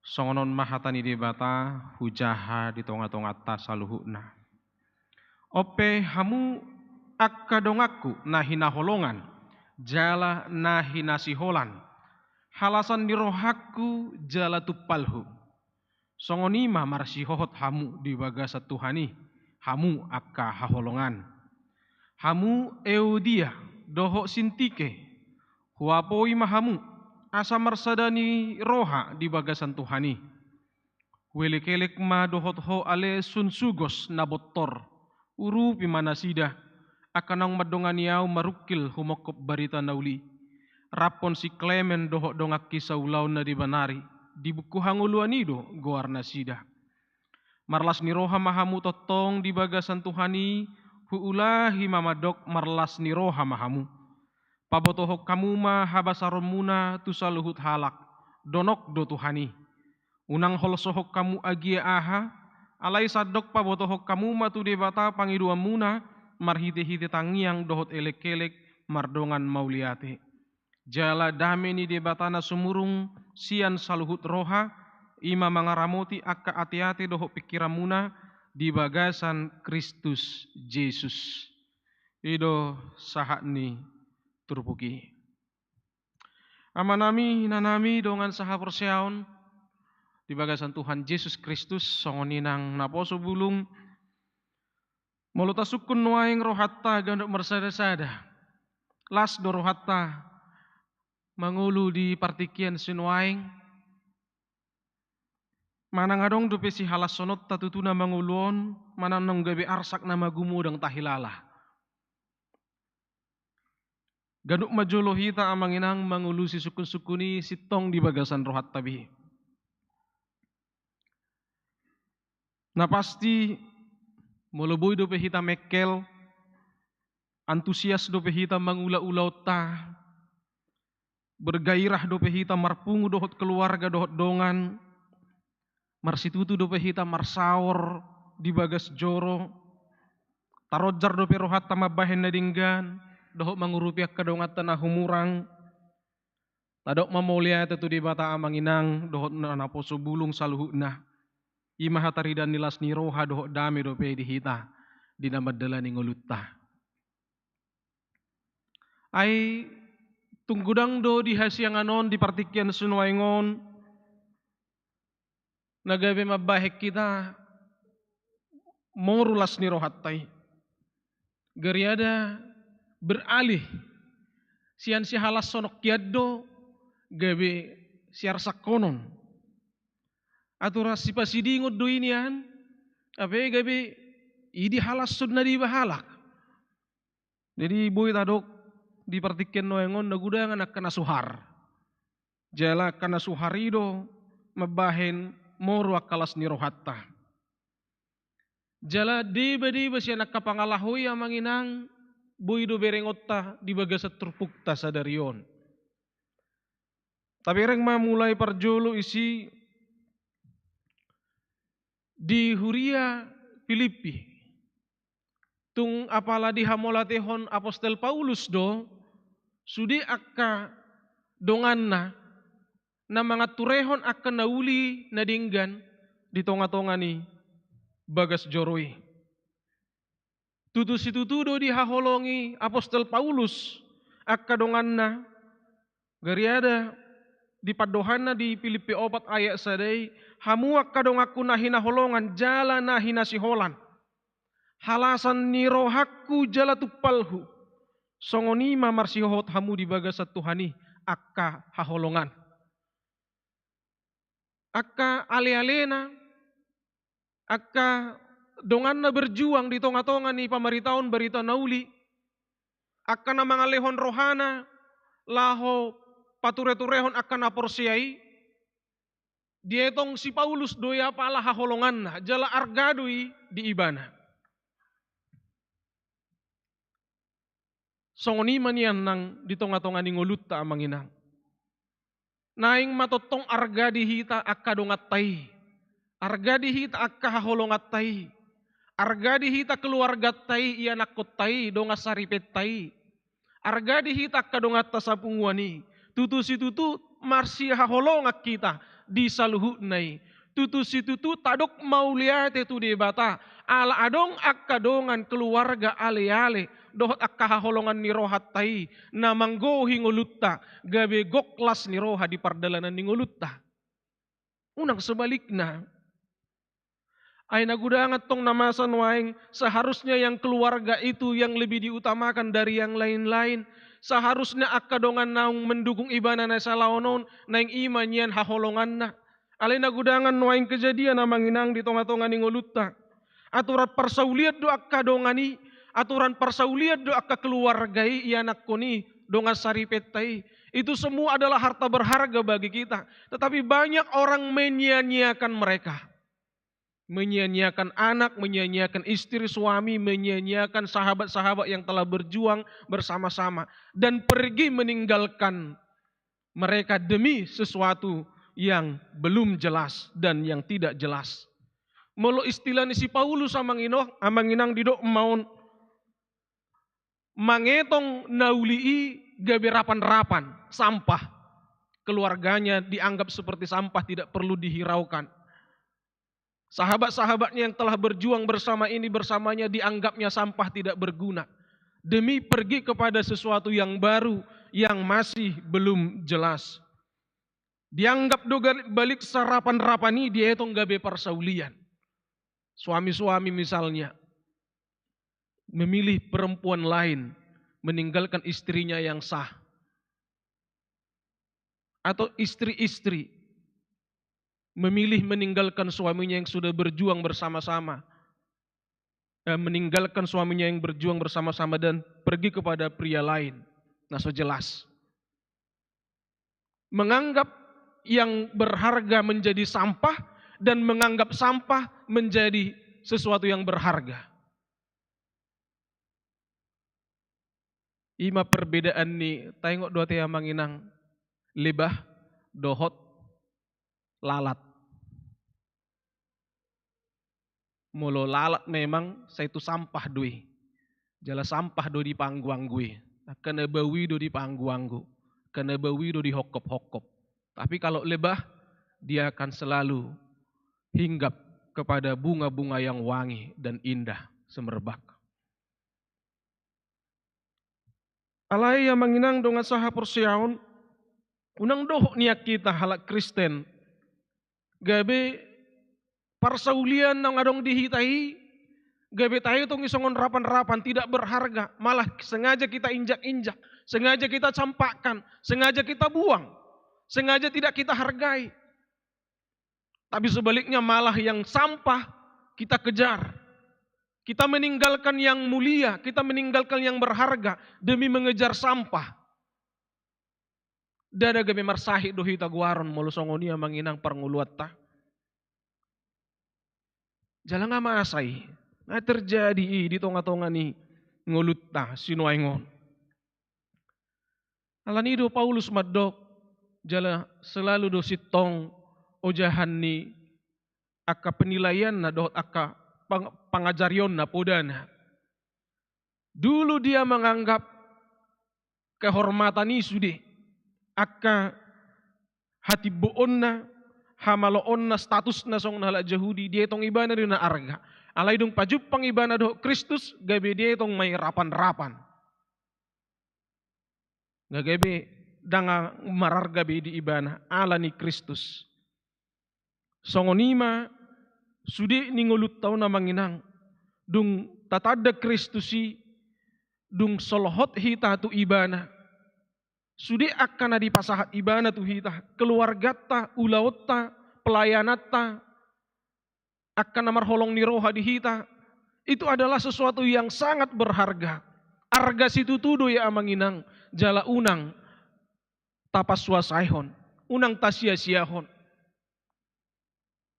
Songon on ma hata ni Debata hujaha di tongatonganta saluhutna. On pe hamu angka donganku na hinaholongan, jala na hinasiholan, halasan ni rohangku jala tumpalhu. Songon i ma marsihohot hamu di bagasan Tuhan i, hamu angka haholongan. Hamu Euodia dohot Sintike, huapoi ma hamu, asa marsada ni roha di bagasan Tuhan i. Huelekelek ma dohot ho ale Sunsugos na bontor, urupi ma nasida, angka naung mandongani ahu marungkil humongkop barita na uli. Raphon si Klemen dohot donganki saulaon na di banari, di buku hangoluan i do goarnasida. Marlas ni roha ma hamu tongtong di bagasan Tuhan i, huulahi ma mandok marlas ni roha ma hamu. Pabotohon hamu ma habasaronmuna tu saluhut halak, donok do Tuhan i. Unang holsohon hamu agia aha, alai sandok pabotohon hamu ma tu Debata pangidoanmuna, marhitehite tangiang dohot elekelek mardongan mauliate. Jala dame ni Debata na sumurung sian saluhut roha, i ma mangaramoti angka ateate dohot pingkiranmuna di bagasan Kristus Jesus. I do sahat ni turpuk i. Amanami, inanami, dongan sahaporseaon di bagasan Tuhan Jesus Kristus, songon i nang naposo bulung, molo tasungkun nuaeng rohanta ganup marsadasada, las do rohanta mangolu di partingkian sinuaeng. Manang adong dope sihalashononta tutu na mangolu on, manang naung gabe arsak nama gumodang tahilala. Ganup ma jolo hita, Amang Inang, mangolusi sungkunsungkun i sintong di bagasan rohanta be. Na pasti, molo boi dope hita mengkel, antusias dope hita mangula ulaonta, bergairah dope hita marpungu dohot keluarga dohot dongan, marsitutu dope hita marsaor di bagas joro, taronjar dope rohanta mambahen na denggan dohot mangurupi angka donganta na humurang. Tadok ma mauliate tu Debata, Amang Inang, dohot na naposo bulung saluhutna. I ma hataridaan ni las ni roha dohot dame dope di hita di na mandalani ngolunta. Ai tung godang do di hasiangan on, di partingkian sinuaeng on, na gabe mambahen hita moru las ni rohanta i. Gariada beralih sian sihalashononta do gabe siarsakhonon. Aturan sipasidingon do i nian, hape gabe i dihalashon na dibahen halak. Jadi boi tadok di partingkian nuaeng on na godangan angka na suhar. Jala angka na suhar i do mambahen moru angka las ni rohanta. Jala debadeba sian angka pangalaho i, Amang Inang, boi do berengonta di bagasan turpukta sadari on. Tabereng ma mulai parjolo isi di huria Pilippi. Tung apala dihamauliatehon apostel Paulus do sude angka donganna na manganturehon angka na uli na denggan di tongatonga ni bagas joro i. Tutu situtu do dihaholongi apostel Paulus angka donganna, gariada di pandohanna di Pilippi opat ayat sada i, hamu angka donganku na hinaholongan jala na hinasiholan, halasan ni rohangku jala tumpalhu, songon i ma marsihohot hamu di bagasan Tuhan i angka haholongan. Angka alealena, angka donganna berjuang di tongatonga ni pamaritaon barita na uli, angka na mangalehon rohana laho patureturehon angka na porsea i, dietong si Paulus do i apala haholonganna, jala arga do i di ibana. Songon i ma nian nang di tongatonga ni ngolunta, amang inang. Naeng ma tongtong arga di hita angka donganta i, arga di hita angka haholonganta i, arga di hita keluarganta i, ianakkonta i, dongan saripenta i. Arga di hita angka donganta sapunguan i. Tutu situtu marsihaholongan hita di saluhutna i. Tutu situtu tadok mauliate tu Debata ala adong angka dongan, keluarga, aleale dohot angka haholongan ni rohanta i na manggohi ngolunta, gabe gok las ni roha di pardalanan ni ngolunta. Unang sebalikna. Ai na godang antong na masa nuaeng, seharusnya yang keluarga itu yang lebih diutamakan dari yang lain-lain. Seharusnya angka dongan naung mendukung ibana na salaon on, naeng i ma nian haholonganna. Alai na godang nuaeng kejadian, amang inang, di tongatonga ni ngolunta. Aturan parsaulian do angka dongan i, aturan parsaulian do angka keluarga i, ianakkon i, dongan saripenta i. Itu semua adalah harta berharga bagi kita. Tetapi banyak orang menyia-nyiakan mereka. Menyia-nyiakan anak, menyia-nyiakan istri, suami, menyia-nyiakan sahabat-sahabat yang telah berjuang bersama-sama dan pergi meninggalkan mereka demi sesuatu yang belum jelas dan yang tidak jelas. Molo istilah ni si Paulus, amang inang, amang inang, didok ma on, mangetong na uli i gabe rapan-rapan, sampah. Keluarganya dianggap seperti sampah, tidak perlu dihiraukan. Sahabat-sahabatnya yang telah berjuang bersama ini, bersamanya, dianggapnya sampah, tidak berguna. Demi pergi kepada sesuatu yang baru, yang masih belum jelas. Dianggap do ga-, balik sarapan-rapan i dietong gabe parsaulian. Suami-suami misalnya memilih perempuan lain, meninggalkan istrinya yang sah. Atau istri-istri memilih meninggalkan suaminya yang sudah berjuang bersama-sama, eh, meninggalkan suaminya yang berjuang bersama-sama dan pergi kepada pria lain. Na so jelas. Menganggap yang berharga menjadi sampah dan menganggap sampah menjadi sesuatu yang berharga. I ma perbedaan ni, taingot do ate, amang inang, lebah dohot lalat. Molo lalat memang sai tu sampah do i. Jala sampah do dipaanggu-anggu i. Angka na bau i do dipaanggu-anggu. Angka na bau i do dihongkop-hongkop. Tapi kalau lebah, dia akan selalu hinggap kepada bunga-bunga yang wangi dan indah semerbak. Alai, amang inang, dongan sahaporseaon, unang dohot nian hita halak Kristen gabe parsaulian naung adong di hita i gabe taetong i songon rapan-rapan, tidak berharga, malah sengaja kita injak-injak, sengaja kita campakkan, sengaja kita buang, sengaja tidak kita hargai. Tapi sebaliknya, malah yang sampah kita kejar. Kita meninggalkan yang mulia, kita meninggalkan yang berharga demi mengejar sampah. Ndada gabe marsahit do hita goaron molo songon i, amang inang, parngoluanta. Jala nga masa i, nga terjadi i di tonga-tonga ni ngolunta sinuaeng on. Alani i do Paulus mandok, jala selalu do sintong ojahan ni angka penilaianna dohot angka pang-, pangajarionna, podana. Dulu dia menganggap kehormatan i sude, angka hatimboonna, hamaloonna, statusna songon halak Jahudi, dietong ibana do na arga. Alai dung pajumpang ibana dohot Kristus, gabe dietong ma i rapan-rapan. Nga gabe ndang mararga be di ibana ala ni Kristus. Songon i ma sude ni ngolunta on, amang inang, dung tatanda Kristus i, dung solhot hita tu ibana, sude angka na dipasahat ibana tu hita, keluarganta, ulaonta, pelayananta, angka na marholong ni roha di hita, itu adalah sesuatu yang sangat berharga. Arga situtu do ia amang inang, jala unang tapasuasaihon, unang tasia-siahon.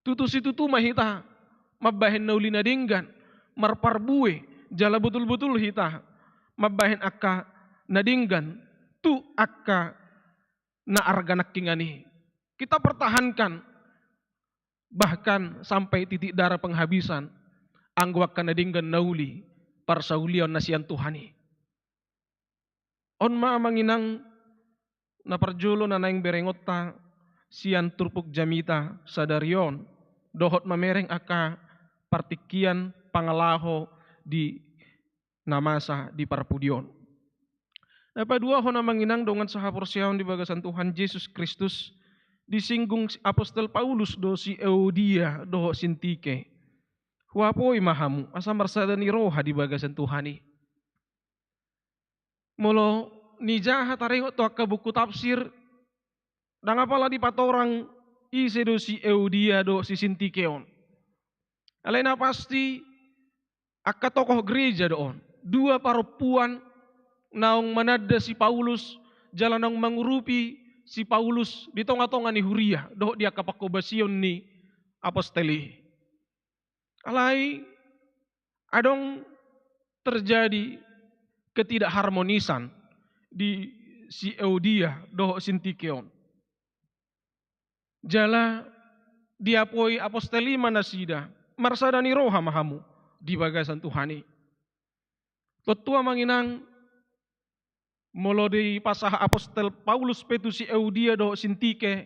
Tutu situtu ma hita mambahen na uli na denggan, marparbue, jala botul-botul hita mambahen angka na denggan tu angka na arga nangkingan i. Kita pertahankan bahkan sampai titik darah penghabisan, anggo angka na denggan na uli parsaulion na sian Tuhan i. On ma amang inang na parjolo na naeng berengonta sian turpuk jamita sadari on, dohot mamereng angka partingkian pangalaho di na masa di parpudi on. Na paduahon amang inang dongan sahaporseaon di bagasan Tuhan Jesus Kristus, disinggung si apostel Paulus do si Euodia dohot Sintike. Huapoi ma hamu asa marsada ni roha di bagasan Tuhan i. Molo nijaha taringot tu angka buku tafsir, ndang apala dipatorang ise do si Euodia dohot si Sintike on. Alai na pasti angka tokoh gereja do on, dua parompuan naung mananda si Paulus jala naung mangurupi si Paulus di tonga-tonga ni huria dohot di angka pangkobasion ni apostel i. Alai adong terjadi ketidakharmonisan di si Euodia dohot Sintike on. Jala diapoi apostel i ma nasida, marsada ni roha ma hamu di bagasan Tuhan i. Tontu amang inang, molo dipasahat apostel Paulus pe tu si Euodia dohot Sintike,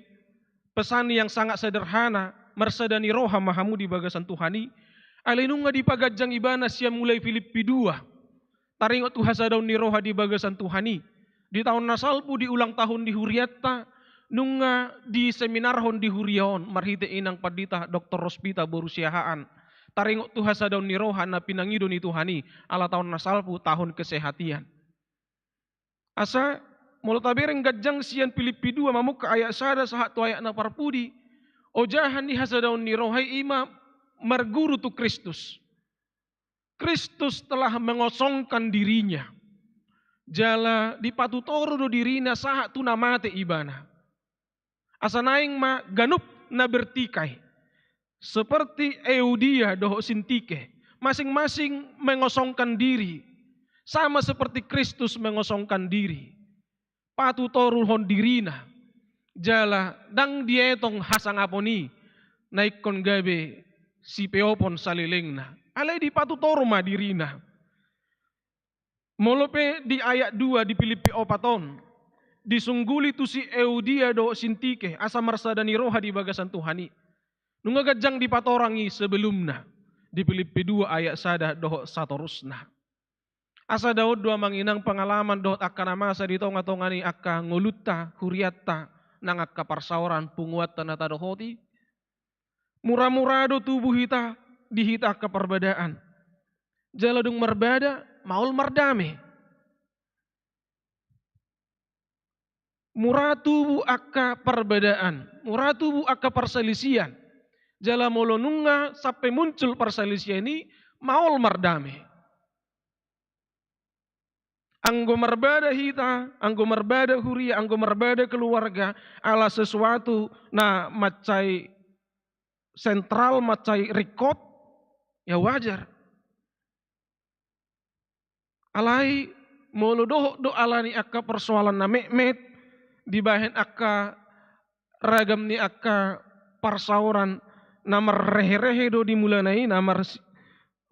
pesan yang sangat sederhana, marsada ni roha ma hamu di bagasan Tuhan i, alai nunga dipaganjang ibana sian mulai Pilippi dua. Taringot tu hasadaon ni roha di bagasan Tuhan i. Di taon na salpu di ulang tahun di hurianta, nunga diseminarhon di huria on marhite inang pandita doktor Rospita boru Siahaan. Taringot tu hasadaon ni roha na pinangido ni Tuhan i, ala taon na salpu tahun kesehatian. Asa, molo tabereng ganjang sian Pilippi dua mamungka ayat sada sahat tu ayat na parpudi, ojahan ni hasadaon ni roha i ima marguru tu Kristus. Kristus telah mengosongkan dirinya. Jala dipatutoru do dirina sahat tu na mate ibana. Asa naeng ma ganup na bertikai. Seperti Euodia dohot Sintike, masing-masing mengosongkan diri, sama seperti Kristus mengosongkan diri. Patutoruhon dirina, jala ndang dietong hasangapon i na ingkon gabe sipeopon salelengna. Alai dipatutoru ma dirina. Molo pe di ayat dua di Pilippi opat on, disungguli tu si Euodia dohot Sintike asa marsada ni roha di bagasan Tuhan i. Nunga ganjang dipatorang i sebelumna di Pilippi dua ayat sada dohot satorusna. Asa daon do amang inang pangalaman dohot angka na masa di tonga-tonga ni angka ngolunta, hurianta, nang angka parsaoran punguanta na tadohoti. Mura-mura do tubu hita di hita angka parbadaan. Jala dung marbada, maol mardame. Mura tubu angka parbadaan, mura tubu angka parsalisian. Jala molo nunga sampe muncul parsalisian i, maol mardame. Anggo marbada hita, anggo marbada huria, anggo marbada keluarga, ala sesuatu na mansai sentral, mansai ringkot, ya wajar. Alai molo dohot do ala ni angka persoalan na metmet, dibahen angka ragam ni angka parsaoran na marrehe-rehe do di mulana i, na mar-,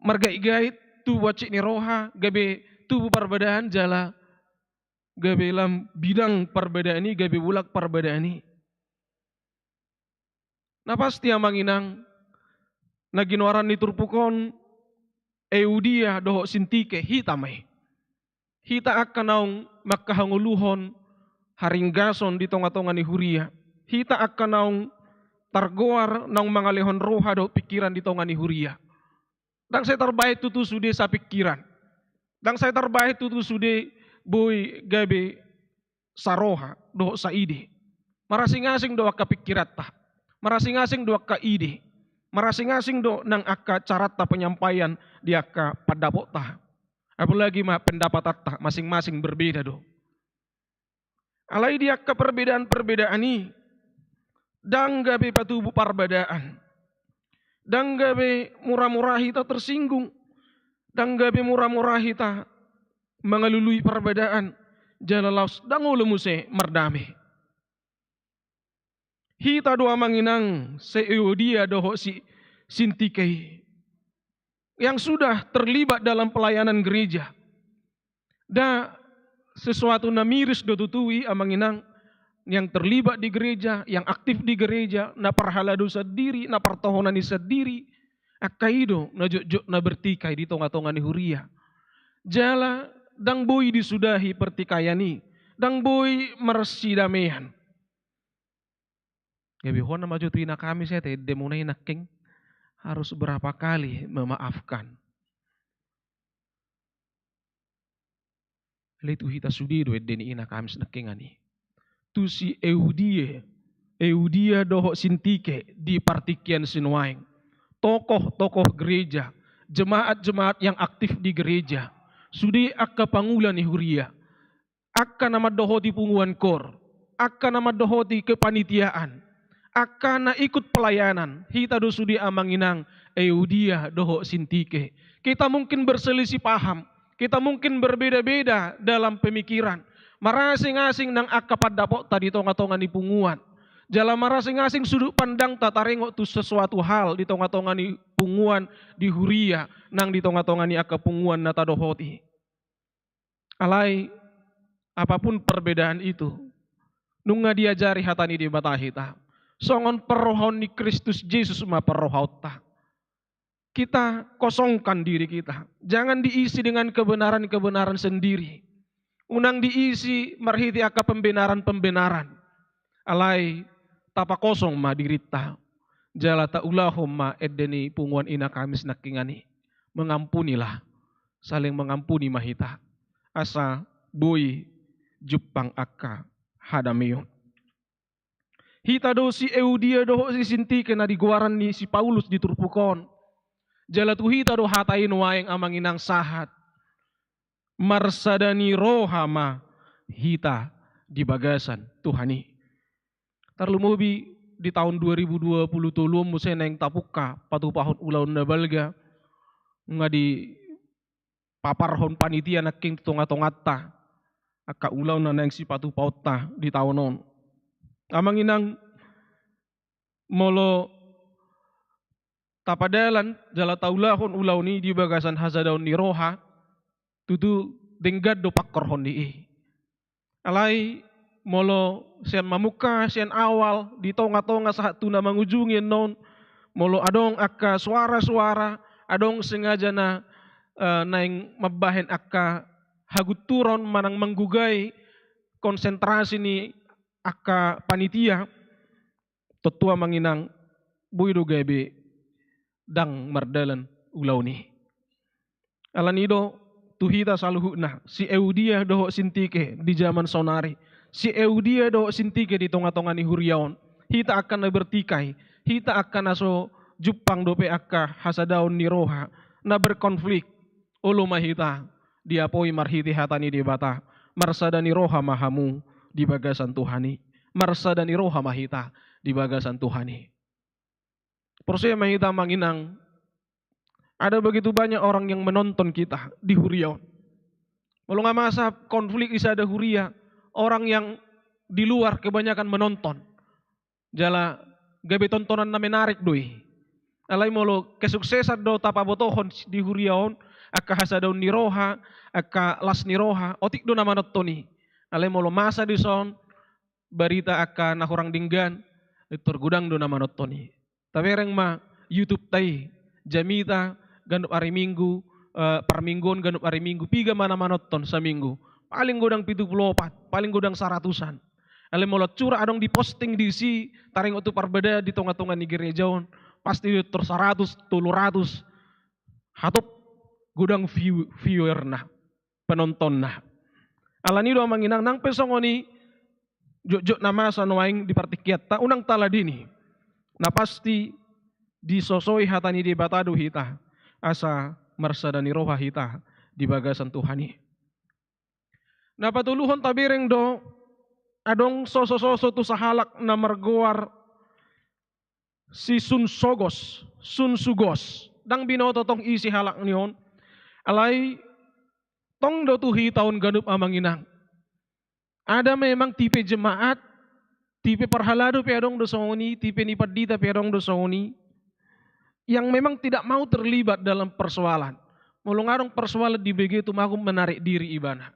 margait-gait tubu hansit ni roha, gabe tubu parbadaan jala gabe lam bidang parbadaan i, gabe bulak parbadaan i. Na pasti amang inang, na ginoaran ni turpuk on, Euodia dohot Sintike, hita ma i. Hita angka naung mangkahangoluhon haringgason di tonga-tonga ni huria. Hita angka naung targoar naung mangalehon roha dohot pingkiran di tonga ni huria. Ndang sai tarbahen tutu sude sapingkiran. Ndang sai tarbahen tutu sude boi gabe saroha dohot saide. Marasing-asing do angka pingkiranta. Marasing-asing do angka ide. Marasing-asing do nang angka caranta penyampaian di angka pandapotta. Apalagi ma pendapatanta masing-masing berbeda do. Alai di angka perbedaan-perbedaan i, ndang gabe patubu parbadaan. Ndang gabe mura-mura hita tersinggung. Ndang gabe mura-mura hita mangalului parbadaan. Jala laos ndang olo muse mardame. Hita do amang inang se-Euodia dohot si Sintike i yang sudah terlibat dalam pelayanan gereja. Nda sesuatu na miris do tutu i amang inang, yang terlibat di gereja, yang aktif di gereja, na parhalado sandiri, na partohonan i sandiri, angka i do na jotjot na bertikai di tonga-tonga ni huria. Jala ndang boi disudahi pertikaian i, ndang boi marsidamean. Gabe hona ma jo tu ina kami, sai ende muna i nangkin harus berapa kali memaafkan. Alai tu hita sude do ende ni ina kami nangkin ani. Tu si Euodia, Euodia dohot Sintike di partingkian sinuaeng. Tokoh-tokoh gereja, jemaat-jemaat yang aktif di gereja, sude angka pangula ni huria, angka na mandohoti punguan koor, angka na mandohoti kepanitiaan, angka na ikut pelayanan, hita do sude amang inang Euodia dohot Sintike. Kita mungkin berselisih paham, kita mungkin berbeda-beda dalam pemikiran, marasing-asing nang angka pandapotta di tonga-tonga ni punguan. Jala marasing-asing sudut pandangta taringot tu sesuatu hal di tonga-tonga ni punguan, di huria, nang di tonga-tonga ni angka punguan na tadohoti. Alai, apapun perbedaan itu, nunga diajari hata ni Debata hita. Songon parrohaon ni Kristus Jesus ma parrohaonta. Kita kosongkan diri kita. Jangan diisi dengan kebenaran-kebenaran sendiri. Unang diisi marhite angka pembenaran-pembenaran. Alai, tapakosong ma dirinta. Jala taulahon ma ende ni punguan ina kami nangkin ani. Mengampunilah. Saling mengampuni ma hita. Asa boi jumpang angka hadameon. Hita do si Euodia dohot si Sintike na digoaran ni si Paulus di turpuk on. Jala tu hita do hata i nuaeng amang inang sahat. Marsada ni roha ma hita di bagasan Tuhan i. Tarlumobi di taon dua ribu dua puluh tolu on muse naeng tapungka patupahon ulaon na balga, nga dipaparhon panitia nangkin tu tonga-tonganta angka ulaon na naeng sipatupaonta di taon on. Amang inang, molo tapadalan jala taulahon ulaon i di bagasan hasadaon ni roha, tutu denggan do pangkorhon ni i. Alai molo sian mamungka, sian awal, di tonga-tonga sahat tu na mangujungi annon, molo adong angka suara-suara, adong sengaja na, eh, naeng mambahen angka hagunturon manang manggugai konsentrasi ni angka panitia, tontu amang inang, boi do gabe ndang mardalan ulaon i. Alani do tu hita saluhutna, si Euodia dohot Sintike di jaman saonari, si Euodia dohot Sintike di tonga-tonga ni huria on, hita angka na bertikai, hita angka na so jumpang dope angka hasadaon ni roha, na berkonflik, olo ma hita diapoi marhite hata ni Debata. Marsada ni roha ma hamu di bagasan Tuhan i. Marsada ni roha ma hita di bagasan Tuhan i. Porsea ma hita amang inang, ada begitu banyak orang yang menonton kita di huria on. Molo nga masa konflik di sada huria, orang yang di luar kebanyakan menonton. Jala gabe tontonan na menarik do i. Alai molo kesuksesan do tapabotohon di huria on, angka hasadaon ni roha, angka las ni roha, otik do na manonton i. Alai molo masa dison, barita angka na hurang denggan, tor godang do na manonton i. Tabereng ma YouTube-ta i, jamita ganup ari Minggu, eh, parmingguon ganup ari Minggu, piga ma na manonton saminggu? Paling godang pitu pulu opat, paling godang saratusan. Alai molo sura adong diposting disi, taringot tu parbadaan di tonga-tonga ni gereja on, pasti do tor saratus, tolu ratus. Hatop godang view-, viewer-na, penontonna. Alani do amang inang, nang pe songon i, jotjot na masa nuaeng di partingkianta, unang taladini. Na pasti disosoi hata ni Debata do hita, asa marsada ni roha hita di bagasan Tuhan i. Na patoluhon tabereng do, adong sosososo tu sahalak na margoar si Sun Sogos, Sun Sugos. Ndang binoto tong ise halak ni on. Alai tong do tu hita on ganup amang inang. Ada memang tipe jemaat, tipe parhalado pe adong do songon i, tipe ni pandita pe adong do songon i, yang memang tidak mau terlibat dalam persoalan. Molo nga adong persoalan, dibege tumagon menarik diri ibana.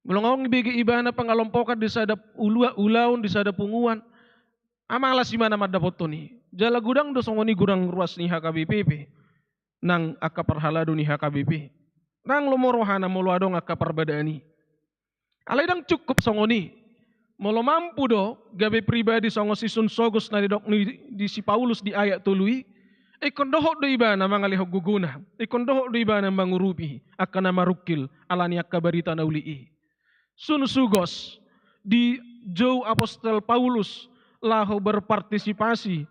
Molo nga adong dibege ibana pangalompokan di sada ulua-, ulaon, di sada punguan, malas ibana mandapothon i. Jala godang do songon i, godang ruas ni H K B P pe nang angka parhalado ni H K B P. Ndang lomo rohana molo adong angka parbadaan i. Alai ndang cukup songon i. Molo mampu do gabe pribadi songon si Sun Sogos na didok ni, di si Paulus di ayat tolu i, ingkon dohot do ibana mangalehon gogona, ingkon dohot do ibana mangurupi angka na marungkil ala ni angka barita na uli i. Sun Sugos dijou apostel Paulus laho berpartisipasi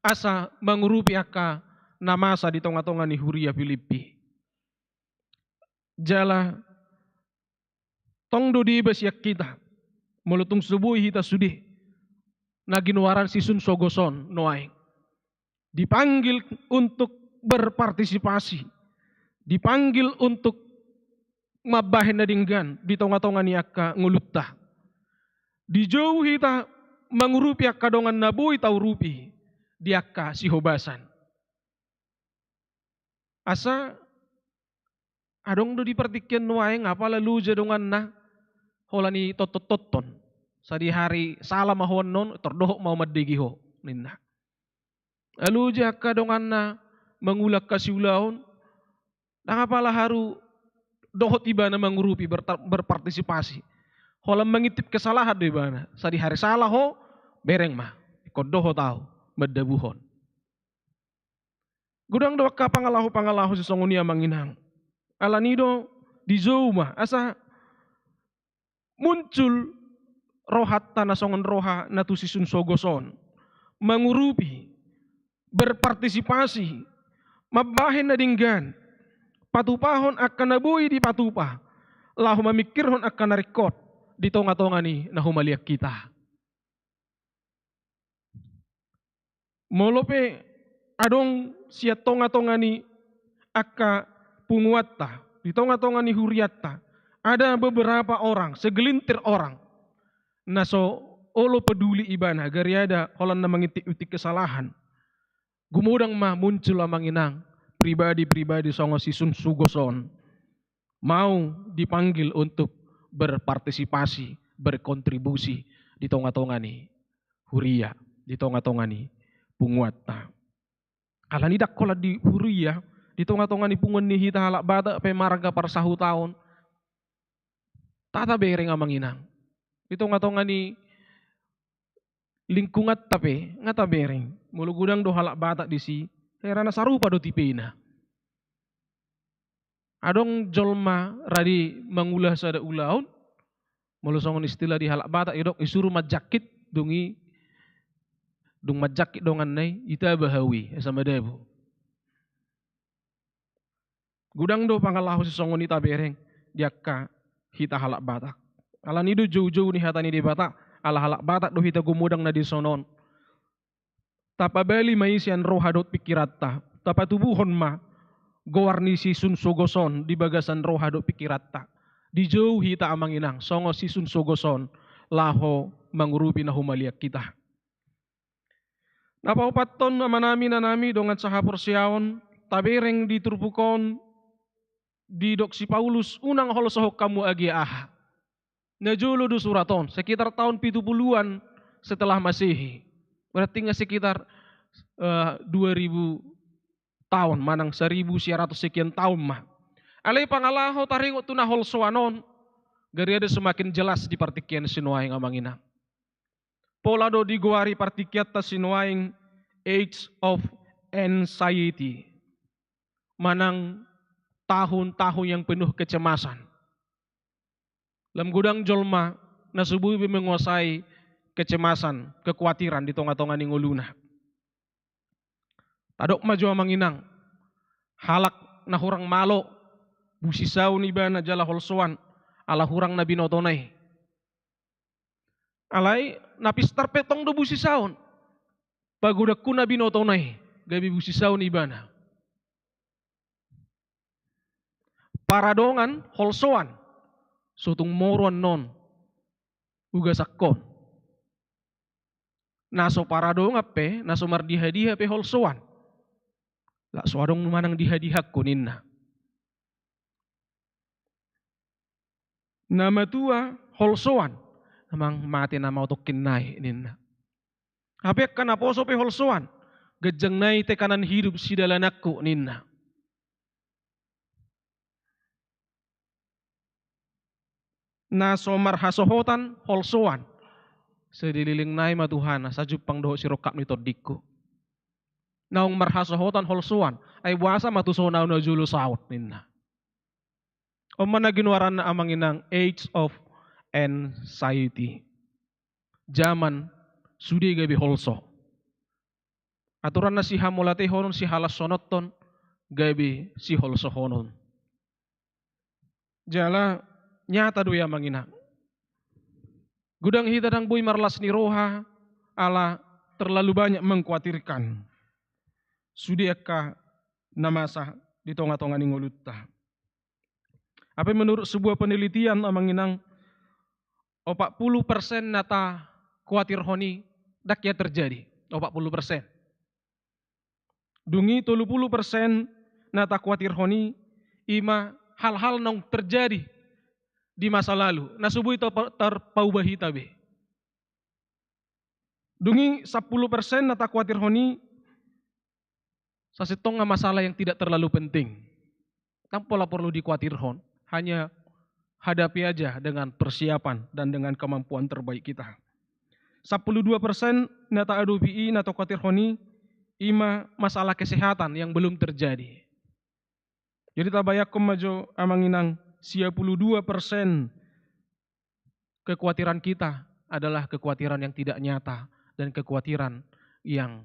asa mangurupi angka na masa di tonga-tonga ni huria Pilippi. Jala tong do deba sian hita, molo tung so boi hita sude, na ginoaran si Sun Sogos on nuaeng. Dipanggil untuk berpartisipasi, dipanggil untuk mambahen na denggan di tonga-tonga ni angka ngolunta. Dijou hita mangurupi angka dongan na boi taurupi di angka sihobasan. Asa adong do di partingkian nuaeng, apala loja donganna holan i tonton-tonton. Sadihari sala ma ho annon, tor dohot ma ho mandege ho, ninna. Loja angka donganna mangula angka siulaon, ndang apala haru dohot ibana mangurupi, berta-, berpartisipasi. Holan mangintip kesalahan do ibana. Sadihari sala ho, bereng ma, ingkon dohot ahu mandabuhon. Godang do angka pangalaho-pangalaho sisongon i amang inang. Alani do dijou ma asa muncul rohanta na songon roha na tu si Sun Sogos on. Mangurupi, berpartisipasi, mambahen na denggan, patupahon angka na boi dipatupa, laho mamingkirhon angka na ringkot di tonga-tonga ni na humaliang hita. Molo pe adong sian tonga-tonga ni angka punguanta, di tonga-tonga ni hurianta, ada beberapa orang, segelintir orang, na so olo peduli ibana, gariada holan na mangintip-intip kesalahan. Gumodang ma muncul amang inang, pribadi-pribadi songon si Sun Sugos on. Mau dipanggil untuk berpartisipasi, berkontribusi di tonga-tonga ni huria, di tonga-tonga ni punguanta. Alani ndang holan di huria, di tonga-tonga ni punguan ni hita halak Batak pe marga parsahutaon. Nga tabereng amang inang. Di tonga-tonga ni lingkunganta pe, nga tabereng. Molo godang do halak Batak disi, hera na sarupa do tipena. Adong jolma rade mangula sada ulaon, molo songon istilah di halak Batak, didok isuru manjangkit, dung i, dung manjangkit donganna i, itaba hau i, asa madabu. Godang do pangalaho sisongon i tabereng di angka hita halak Batak. Alani do joujou ni hata ni Debata, ala halak Batak do hita gumodang na dison on. Tapabali ma i sian roha dohot pingkiranta, tapatubuhon ma goar ni si Sun Sogos on di bagasan roha dohot pingkiranta. Dijou hita amang inang, songon si Sun Sogos on, laho mangurupi na humaliang hita. Na paopathon amanami, inanami, dongan sahaporseaon, tabereng di turpuk on, didok si Paulus, unang holsohon hamu agia aha. Na jolo do surat on, sekitar taon pitu puluhan setelah Masehi. Berarti nga sekitar, eh, dua ribu taon, manang saribu sia ratus sekian taon ma. Alai pangalaho taringot tu na holsoan on, gariada semakin jelas di partingkian sinuaeng amang inang. Pola do digoari partingkianta sinuaeng Age of Anxiety, manang tahun-tahun yang penuh kecemasan. Lam godang jolma na so boi be menguasai kecemasan, kekuatiran di tonga-tonga ni ngoluna. Tadok ma jo amang inang, halak na hurang malo, Busisaon ibana jala holsoan, ala hurang na binotona i. Alai na pistar pe tong do busisaon. Pagodangku na binotona i, gabe busisaon ibana. Paradongan holsoan, so tung moru annon ugasakkon. Na so paradongan pe, na so mardiha-diha pe holsoan. Lak so adong manang diha-dihangku ninna. Na matua holsoan, amang mate nama otongkin nai ninna. Hape angka naposo pe holsoan, ganjang nai tekanan hidup sidalananku ninna. Na so marhasohotan holsoan, saleleng nai ma Tuhan, sai jumpang dohot sirongkap ni tondingku. Naung marhasohotan holsoan, ai boasa ma tuson au na jolo saut ninna. On ma na ginoaranna amang inang age of anxiety. Jaman sude gabe holso. Aturan na sihamauliatehonon, sihalashononhon, gabe siholsohonon. Jala nyata do i amang inang. Godang hita ndang boi marlas ni roha ala terlalu banyak mengkhawatirkan sude angka na masa di tonga-tonga ni ngolunta. Hape menurut sebuah penelitian amang inang, opat puluh persen na takhawatirhon i ndang hea terjadi. Opat puluh persen. Dung i tolu puluh persen na takhawatirhon i, i ma hal-hal naung terjadi di masa lalu, na so boi terpa-, terpaubah hita be. Dung i sampulu persen na takhawatirhon i, sasintongna masalah yang tidak terlalu penting. Ndang pola porlu dikhawatirhon, hanya hadapi aja dengan persiapan dan dengan kemampuan terbaik kita. Sampulu dua persen na taadopi i, na takhawatirhon i, i ma masalah kesehatan yang belum terjadi. Jadi tabayangkon ma jo amang inang, sia pulu dua persen kekhawatiran kita adalah kekhawatiran yang tidak nyata dan kekhawatiran yang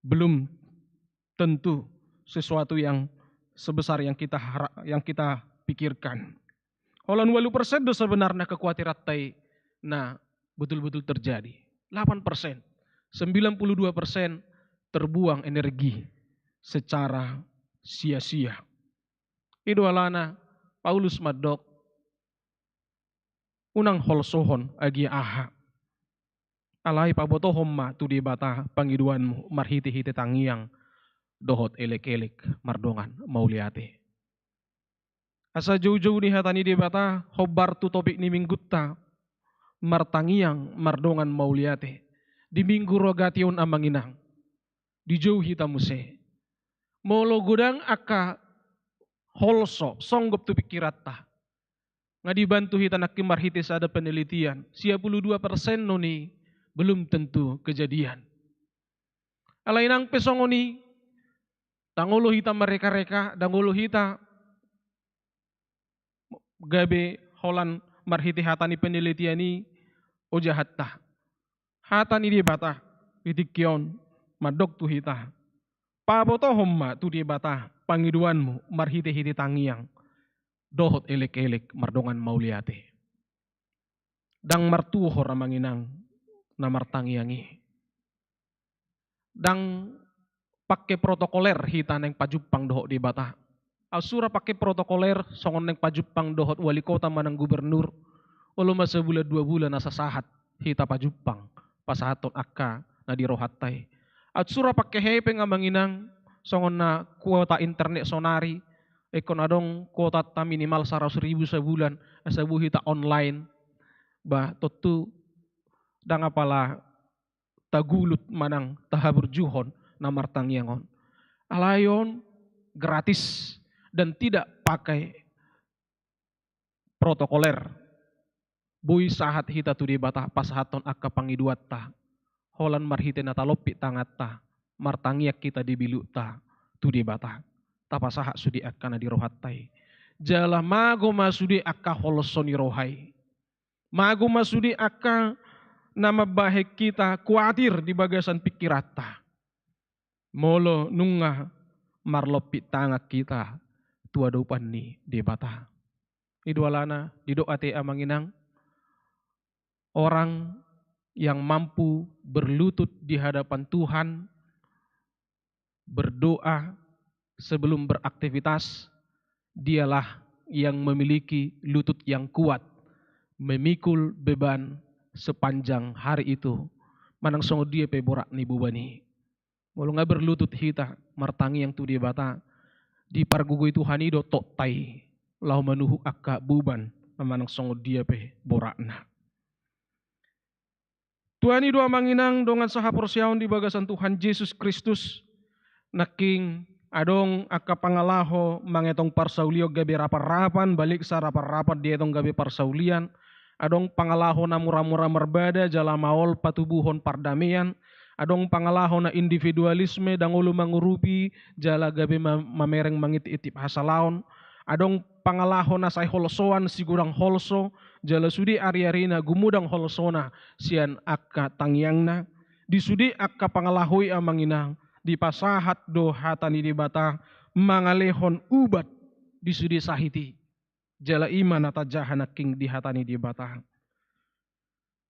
belum tentu sesuatu yang sebesar yang kita hara-, yang kita pikirkan. Holan ualu persen do sebenarna kekhawatiran ta i na betul-betul terjadi. Delapan persen, sembilan puluh dua persen terbuang energi secara sia-sia. I do alana Paulus mandok, unang holsohon agia aha. Alai pabotohon ma tu Debata pangidoanmu marhite-hite tangiang dohot elek-elek mardongan mauliate. Asa jou-jou ni hata ni Debata hombar tu topik ni minggunta, martangiang mardongan mauliate. Di minggu Rogate on amang inang, dijou hita muse. Molo godang angka holso songgop tu pingkiranta, nga dibantu hita nangkin marhite sada penelitian, sia pulu dua persen non i belum tentu kejadian. Alai nang pe songon i, ndang olo hita mareka-reka, ndang olo hita gabe holan marhite hata ni penelitian i, o jahatta. Hata ni Debata di tingki on mandok tu hita, pabotohon ma tu Debata pangidoanmu marhite-hite tangiang dohot elek-elek mardongan mauliate. Ndang martuhor amang inang na martangiang i. Ndang pake protokoler hita naeng pajumpang dohot Debata. Aut sura pake protokoler songon naeng pajumpang dohot wali kota manang gubernur, olo ma sabulan dua bulan asa sahat hita pajumpang pasahathon angka na di rohanta i. Aut sura pake hepeng amang inang, songon na kuota internet sonari, ingkon adong kuotanta minimal saratus ribu sabulan asa boi hita online. Bah, tontu ndang apala tagulut manang tahaburjuhon na martangiang on. Alai on gratis dan tidak pakai protokoler. Boi sahat hita tu Debata pasahathon angka pangidoanta. Holan marhite na talompit tanganta, martangiang hita di bilukta tu Debata, tapasahat sude angka na di rohanta i. Jala mago ma sude angka holso ni roha i. Mago ma sude angka na mambahen hita kuatir di bagasan pingkiranta. Molo nunga marlompit tangan hita tu adopan ni Debata. I do alana didok ate amang inang, orang yang mampu berlutut di hadapan Tuhan, berdoa sebelum beraktivitas, dialah yang memiliki lutut yang kuat, memikul beban sepanjang hari itu. Manang songon dia pe borat ni beban i. Molo nga berlutut hita, martangiang tu Debata, dipargogoi Tuhan i do tokta i, laho manuhuk angka beban, na manang songon dia pe boratna. Tuhan i do amang inang dongan sahaporseaon di bagasan Tuhan Jesus Kristus, nangkin adong angka pangalaho mangetong parsaulian gabe rapan-rapan, baliksa rapan-rapan dietong gabe parsaulian, adong pangalaho na mura-mura marbada jala maol patubuhon pardamean, adong pangalaho na individualisme ndang olo mangurupi jala gabe ma-, mamereng mangitik-itik hasalaon, adong pangalaho na sai holsoan sigodang holso, jala sude ari-arina gumodang holsona sian angka tangiangna. Di sude angka pangalaho i amang inang, dipasahat do hata ni Debata mangalehon ubat di sude sahit i. Jala i ma na tajaha nangkin di hata ni Debata.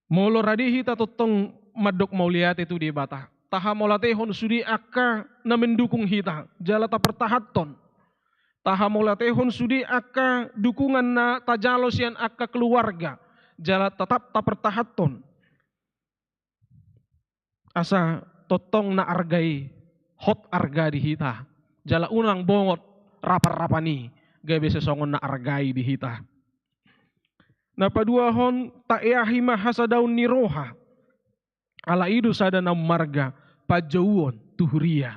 Molo rade hita tongtong mandok mauliate tu Debata, tahamauliatehon sude angka na mendukung hita, jala tapartahanhon. Tahamauliatehon sude angka dukungan na tajalo sian angka keluarga, jala tetap tapartahanhon. Asa tongtong na arga i, hot arga di hita. Jala unang bongot rapan-rapan i, gabe sesongon na arga i di hita. Na paduahon, taeahi ma hasadaon ni roha. Ala i do sada na marga panjouon tu huria.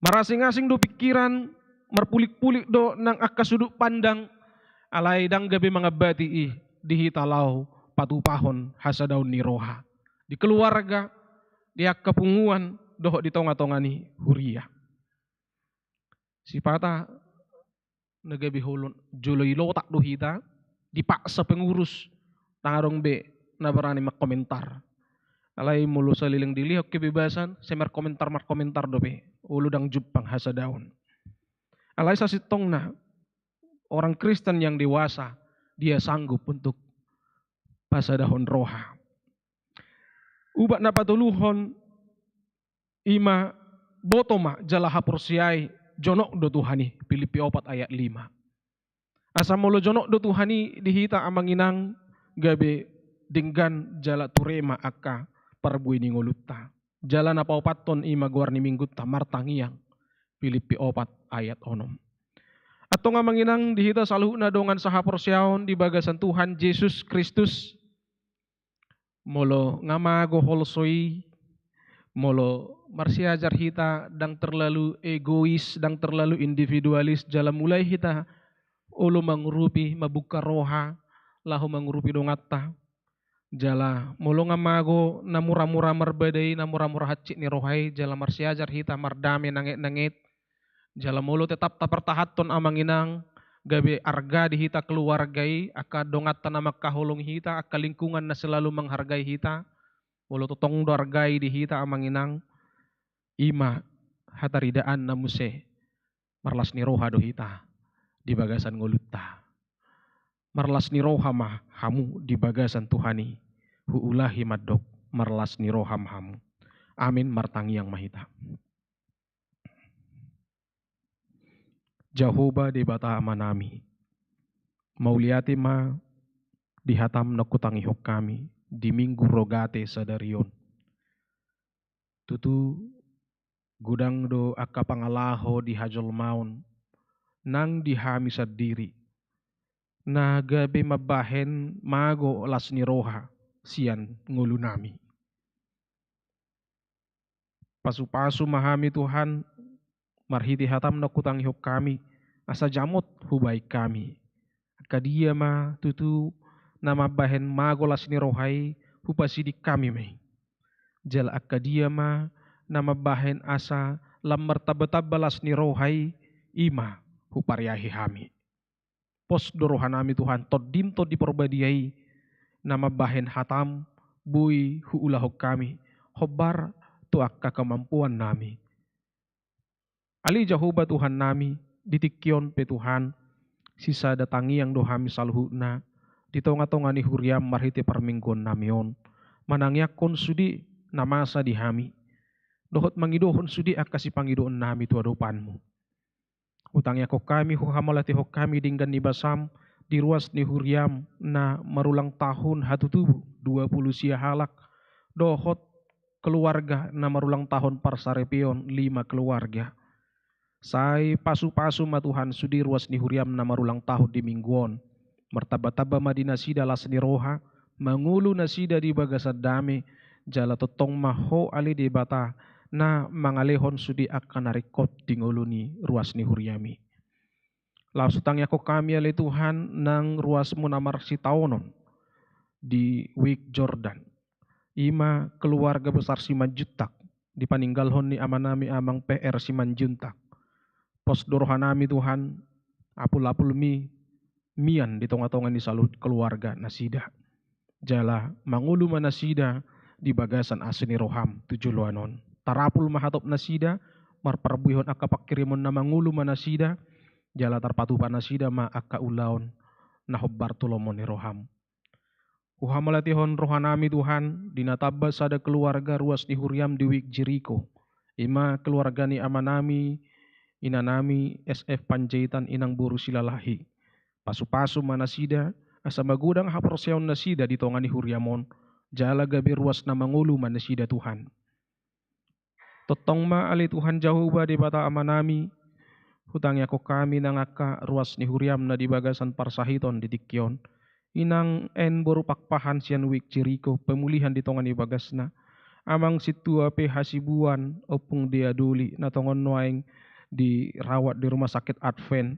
Marasing-asing do pingkiran, marpulik-pulik do nang angka sudut pandang, alai ndang gabe mangambati i di hita laho patupahon hasadaon ni roha. Di keluarga, di angka punguan, dohot di tonga-tonga ni huria. Sipata na gabe holon jolo i lotak do hita, dipaksa pengurus, ndang adong be na berani markomentar. Alai molo saleleng dilehon kebebasan, sai markomentar-markomentar dope, olo ndang jumpang hasadaon. Alai sasintongna, orang Kristen yang dewasa, dia sanggup untuk pasadahon roha. Ubat na patoluhon, i ma boto ma jala haporseai, jonok do Tuhan i, Pilippi opat ayat lima. Asa molo jonok do Tuhan i di hita amang inang, gabe denggan jala ture ma angka parbue ni ngolunta. Jala na paopathon i ma goar ni minggunta, martangiang, Pilippi opat ayat onom. Antong amang inang di hita saluhutna dongan sahaporseaon di bagasan Tuhan Jesus Kristus, molo nga mago holso i, molo marsiajar hita ndang terlalu egois, ndang terlalu individualis, jala mulai hita olo mangurupi, mambuka roha, laho mangurupi donganta. Jala molo nga mago na mura-mura marbada i, na mura-mura hansit ni roha i, jala marsiajar hita mardame nanget-nanget, jala molo tetap tapartahanhon amang inang, gabe arga di hita keluarga i, angka donganta na mangkaholongi hita, angka lingkungan na selalu menghargai hita, molo tongtong do arga i di hita amang inang, i ma hataridaan na muse, marlas ni roha do hita di bagasan ngolunta. Marlas ni roha ma hamu di bagasan Tuhan i, huulahi mandok, marlas ni roha ma hamu. Amin, martangiang ma hita. Jahowa Debata Amanami, mauliate ma di hatam na hutangihon hami di Minggu Rogate sadari on. Tutu, godang do angka pangalaho di hajolmaon, nang di hami sandiri, na gabe mambahen mago las ni roha sian ngolunami. Pasu-pasu ma hami Tuhan, marhite hatam na hutangihon hami, asa jamot hubahen hami. Angka dia ma tutu na mambahen mago las ni roha i, hupasiding hami ma i. Jala angka dia ma na mambahen asa lam martamba-tamba las ni roha i, i ma hupariahi hami. Pos do rohanami Tuhan, Tondim Tondi Parbadia i, na mambahen hatam boi huulahon hami, hombar tu angka kemampuannami. Ale Jahowa Tuhannami, di tingki on pe Tuhan, sisada tangiang do hami saluhutna, di tonga-tonga ni huriam marhite parmingguonnami on, manangiangkon sude na masa di hami, dohot mangidohon sude angka sipangidoonnami tu adopanmu. Hutangiangkon hami, huhamauliatehon hami denggan ni basam, di ruas ni huriam na marulang tahun hatutubu dua pulu sia halak, dohot keluarga na marulang tahun parsaripeon lima keluarga. Sai pasu-pasu ma Tuhan sude ruas ni huriam na marulang tahun di minggu on. Martamba-tamba ma di nasida las ni roha, mangolu nasida di bagasan dame, jala tongtong ma Ho ale Debata, na mangalehon sude angka na ringkot di ngolu ni ruas ni huriam i. Laos hutangiangkon hami ale Tuhan nang ruasmu na marsitaonon di Wijk Jordan. I ma keluarga besar Simanjuntak, dipaninggalhon ni amanami Amang P R Simanjuntak. Pos do rohanami Tuhan, apul-apulmi mian di tonga-tonga ni saluhut keluarga nasida. Jala mangolu ma nasida di bagasan asi ni roham tu joloan on. Tarapul ma hatop nasida, marparbuehon angka panghirimon na mangolu ma nasida, jala tarpatupa nasida ma angka ulaon na hombar tu lomo ni roham. Huhamauliatehon rohanami Tuhan, di na tamba sada keluarga ruas ni huriam di Wijk Jeriko. I ma keluarga ni amanami, inanami S F Panjaitan inang boru Silalahi. Pasu-pasu ma nasida, asa magodang haporseaon nasida di tonga ni huriam on, jala gabe ruas na mangolu ma nasida Tuhan. Tongtong ma ale Tuhan Jahowa Debata amanami, hutangiangkon hami nang angka ruas ni huriam na di bagasan parsahiton di tingki on. Inang N boru Pakpahan sian Wijk Jeriko, pemulihan di tonga ni bagasna. Amang Sintua P Hasibuan, Ompung Dea Doli, na tongon nuaeng dirawat di Rumah Sakit Advent.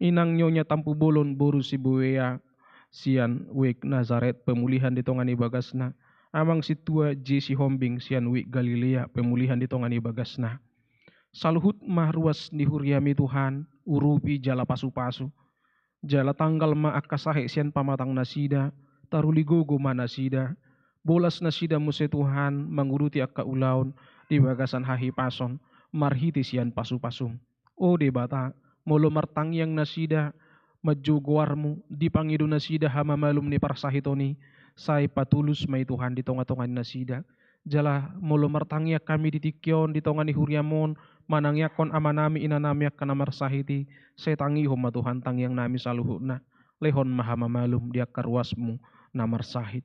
Inang Nyonya Tampubolon boru Sibuea sian Wijk Nazaret, pemulihan di tonga ni bagasna. Amang Sintua J Sihombing sian Wijk Galilea, pemulihan di tonga ni bagasna. Saluhut ma ruas ni huriami Tuhan, urupi jala pasu-pasu. Jala tanggal ma angka sahe sian pamatang nasida, taruli gogo ma nasida. Bolas nasida muse Tuhan, manguduti angka ulaon di bagasan hahipason, marhite sian pasu-pasum. O Debata, molo martangiang nasida, manjou goarmu, dipangido nasida hamamalum ni parsahiton i, sai patulus ma i Tuhan di tonga-tonga ni nasida. Jala molo martangiang hami di tingki on, di tonga ni huriam on, manangiangkon amanami inanami angka na marsahit i, sai tangihon ma Tuhan tangiangnami saluhutna. Lehon ma hamamalum di angka ruasmu na marsahit.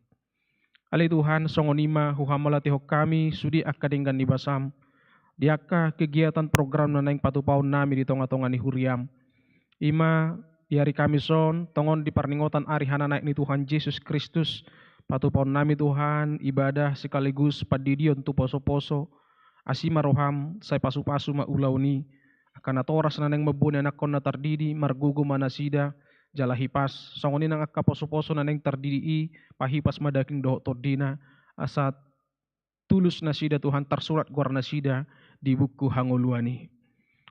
Ale Tuhan, songon i ma huhamauliatehon hami, sude angka denggan ni basam, di angka kegiatan program na naeng patupaonnami di tonga-tonga ni huriam. I ma di ari Kamis on, tongon di parningotan ari hananaek ni Tuhan Jesus Kristus, patupaonnami Tuhan, ibadah sekaligus pandidion tu poso-poso, asi ma roham, sai pasu-pasu ma ulaon i, angka natoras na naeng mamboan anakkon na tardidi, margogo ma nasida, jala hipas, songon i nang angka poso-poso na naeng tardidi i, pahipas ma daging dohot tondina, asa tulus nasida Tuhan tarsurat goar nasida di buku hangoluan i.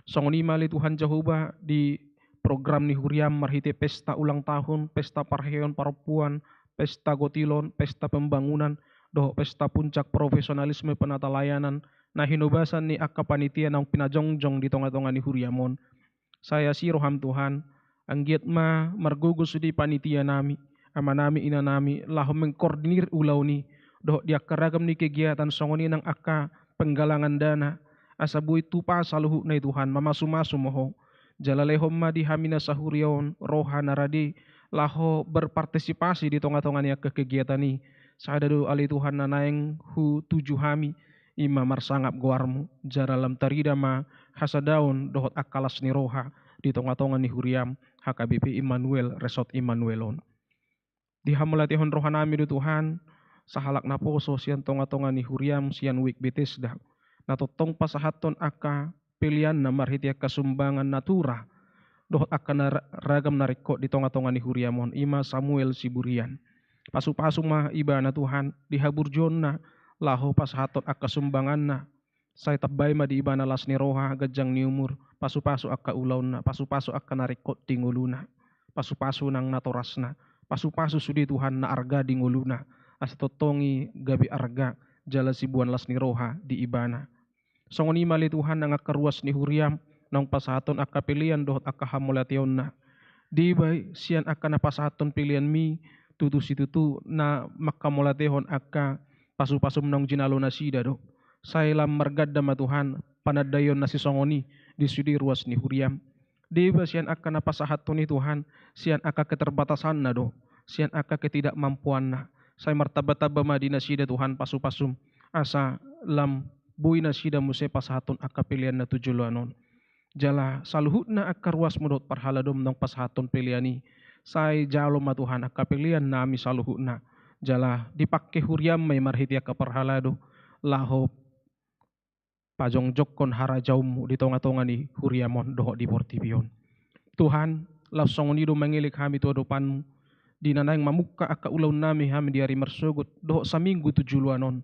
Songon i ma ale Tuhan Jahowa di program ni huriam marhite pesta ulang tahun, pesta parheon parompuan, pesta gotilon, pesta pembangunan, dohot pesta puncak profesionalisme penatalayanan, na hinobasan ni angka panitia naung pinajongjong di tonga-tonga ni huriam on. Sai asi roham Tuhan, anggiat ma margogo sude panitianami, amanami inanami, laho mengkoordinir ulaon i, dohot di angka ragam ni kegiatan songon i nang angka penggalangan dana, asa boi tupa saluhutna i Tuhan, mamasu-masu ma Ho. Jala lehon ma di hami na sahuria on, roha na rade, laho berpartisipasi di tonga-tonga ni angka kegiatan i. Sada do ale Tuhan na naeng hutuju hami, i ma marsangap goarmu, jala lam tarida ma hasadaon dohot angka las ni roha di tonga-tonga ni huriam, H K B P Immanuel, Resort Immanuel on. Dihamauliatehon rohanami do Tuhan, sahalak naposo sian tonga-tonga ni huriam sian Wijk Betesda, na tongtong pasahathon angka peleanna marhite angka sumbangan natura, dohot angka na ra-, ragam na ringkot di tonga-tonga ni huriam on, i ma Samuel Siburian. Pasu-pasu ma ibana Tuhan, di haburjuonna, laho pasahathon angka sumbanganna, sai tambai ma di ibana las ni roha, ganjang ni umur, pasu-pasu angka ulaonna, pasu-pasu angka na ringkot di ngoluna, pasu-pasu nang natorasna, pasu-pasu sude Tuhan na arga di ngoluna, asa tongtong i gabe arga, jala siboan las ni roha di ibana. Songon i ma ale Tuhan nang angka ruas ni huriam, naung pasahathon angka pelean dohot angka hamauliateonna. Deba i sian angka na pasahathon peleanmi, tutu situtu na manghamauliatehon angka pasupasum naung jinalo nasida do. Sai lam marganda ma Tuhan, panandaion na sisongon i di sude ruas ni huriam. Deba sian angka na pasahathon i Tuhan, sian angka keterbatasanna do, sian angka ketidakmampuanna. Sai martambatamba ma di nasida Tuhan pasupasum, asa lam boi nasida muse pasahathon angka peleanna tu joloan on. Jala saluhutna angka ruasmu dohot parhaladom naung pasahathon pelean i, sai jalo ma Tuhan angka pelean nami saluhutna. Jala dipangke huriam ma i marhite angka parhalado, laho pajongjongkon harajaonmu di tongatonga ni huriam on dohot di portibi on. Tuhan, laos songon i do mangelek hami tu adopanmu, di na naeng mamungka angka ulaonnami hami di ari marsogot dohot saminggu tu joloan on.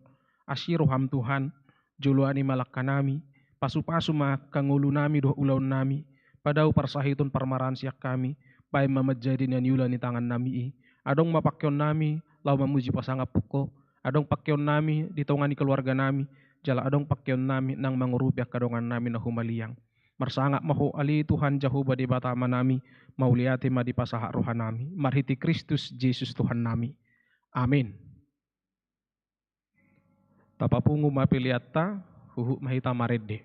Asi roham Tuhan, joloani ma langkanami, pasupasu ma angka ngolunami dohot ulaonnami, padao parsahiton parmaraan sian hami, baen ma manjadi na niula ni tangannami i. Adong ma pangkeonnami laho mamuji pasangaphon Ho, adong pangkeonnami di tonga ni keluarganami, jala adong pangkeonnami nang mangurupi angka dongannami na humaliang. Marsangap ma Ho ale Tuhan Jahowa Debata Amanami, mauliate ma dipasahat rohanami, marhite Kristus Jesus Tuhannami. Amin. Tapapungu ma peleanta, huhut ma hita marende.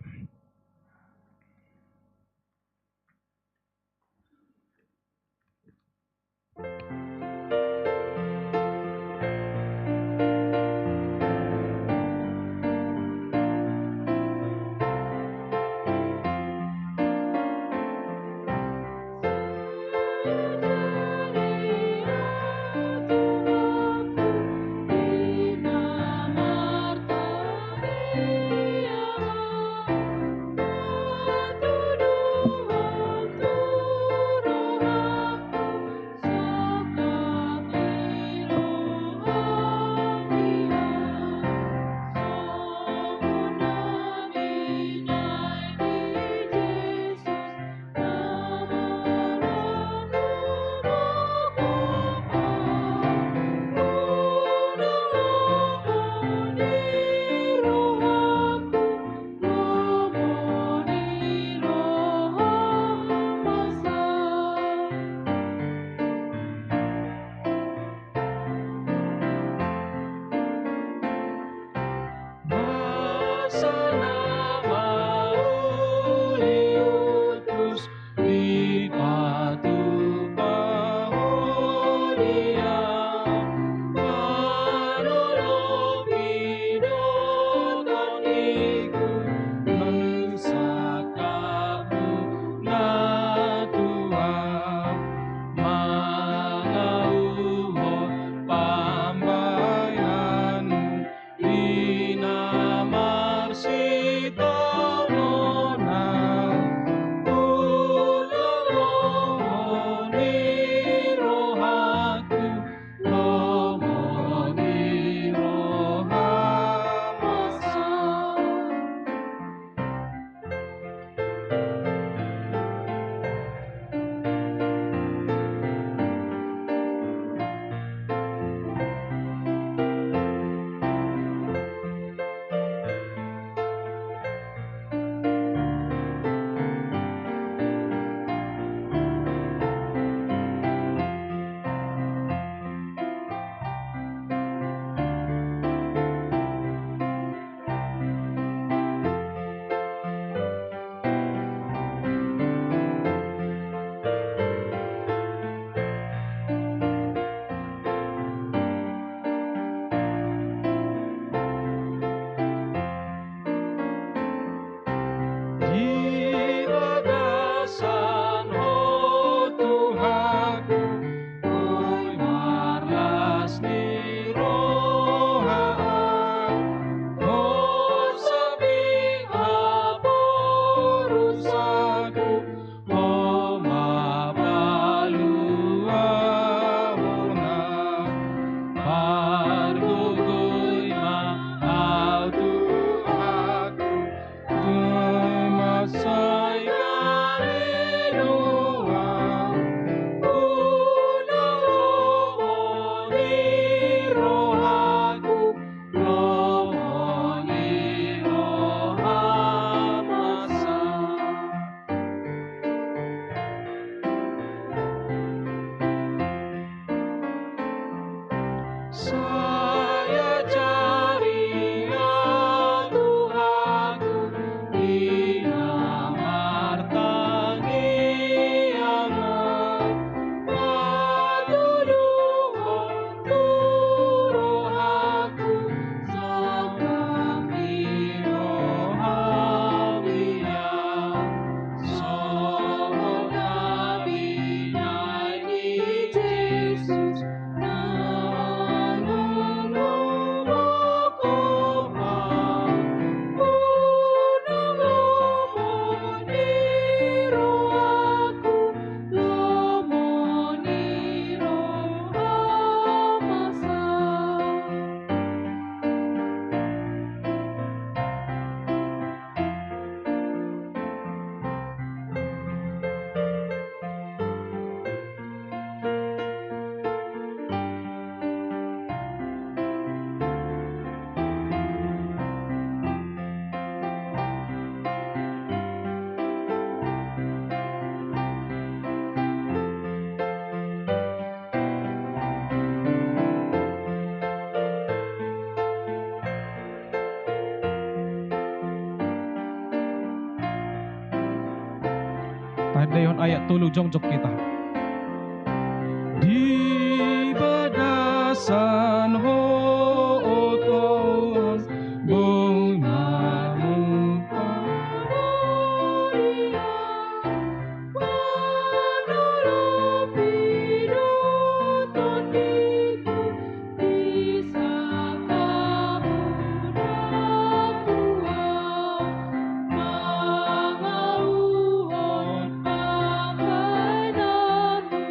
Sai ajari Ho Tuhanku, di na martangiang Ho, patuduhon tu rohangku, songon i roham ia. Songon na binahen ni Jesus, na manang lomo ho, unang lomo ni rohangku, lomo ni roham asa. Tahandaihon ayat tolu jongjong hita. Di bagasan Ho, o Tuhan, boi marmulia. Panolopi do tondiku, di sangkapmu na tua, mangauhon pambahenanmu.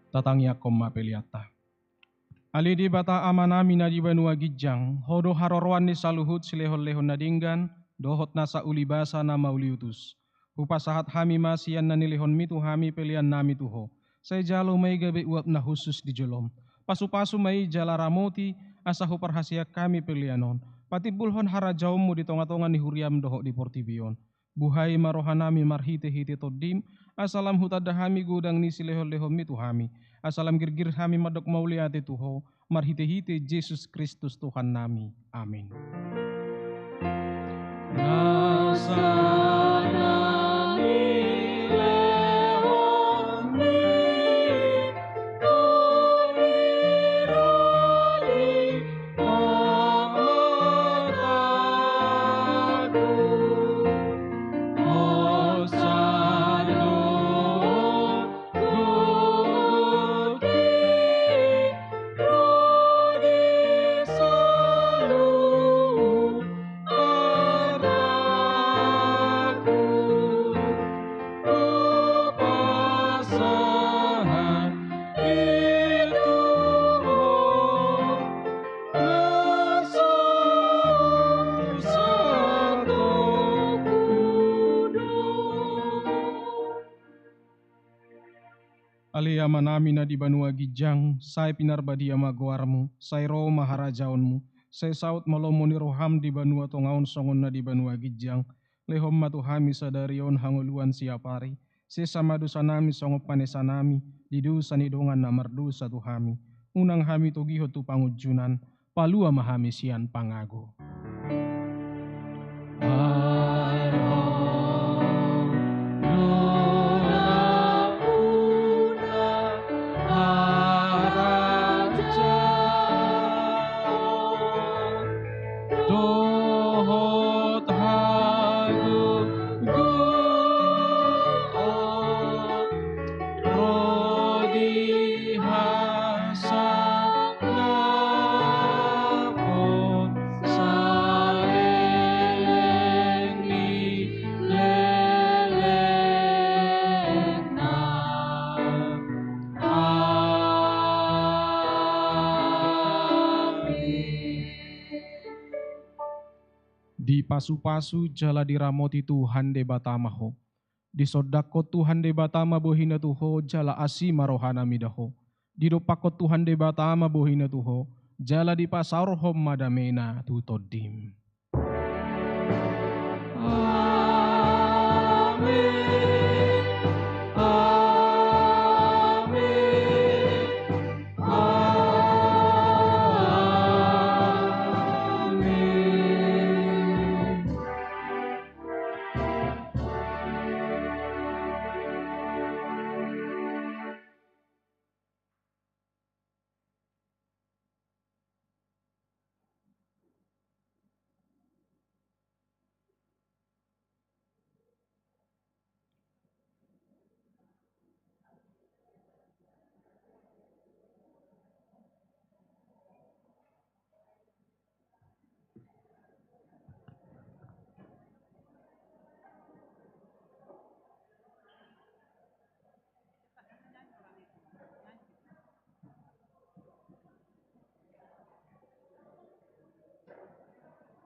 Tatangiangkon ma peleanta. Ale Debata Amanami na di banua ginjang, Ho do haroroan ni saluhut silehonlehon na denggan dohot nasa ulibasa na mauliutus. Hupasahat hami ma sian na nilehonmi tu hami peleannami tu Ho. Sai jalo ma i gabe uap na hushus di jolom. Pasupasu ma i jala ramoti, asa huparhaseang hami pelean on. Patimbulhon harajaonmu di tongatonga ni huriam dohot di portibi on. Buhai ma rohanami marhitehite Tondim, asa lam hutanda hami godang ni silehonlehonmi tu hami, asa lam girgir hami mandok mauliate tu Ho, marhitehite Jesus Kristus Tuhannami. Amin. Nasa na nilehonmi, Tondim, Ale Amanami na di banua ginjang, sai pinarbadia ma goarmu, sai ro ma harajaonmu, sai saut ma lomo ni roham di banua tonga on songon na di banua ginjang. Lehon ma tu hami sadari on hangoluan siapari, sesa ma dosanami songon panesanami di dosa ni dongan na mardosa tu hami. Unang hami togihon tu pangunjunan, palua ma hami sian pangago. Dohot hagogoon ro di hasangapon saleleng ni lelengna. Amin. Dipasupasu jala diramoti Tuhan Debata ma ho. Disondangkon Tuhan Debata ma bohina tu ho jala asi ma rohana mida ho. Didompakkon Tuhan Debata ma bohina tu ho jala dipasaorhon ma damena tu tondim.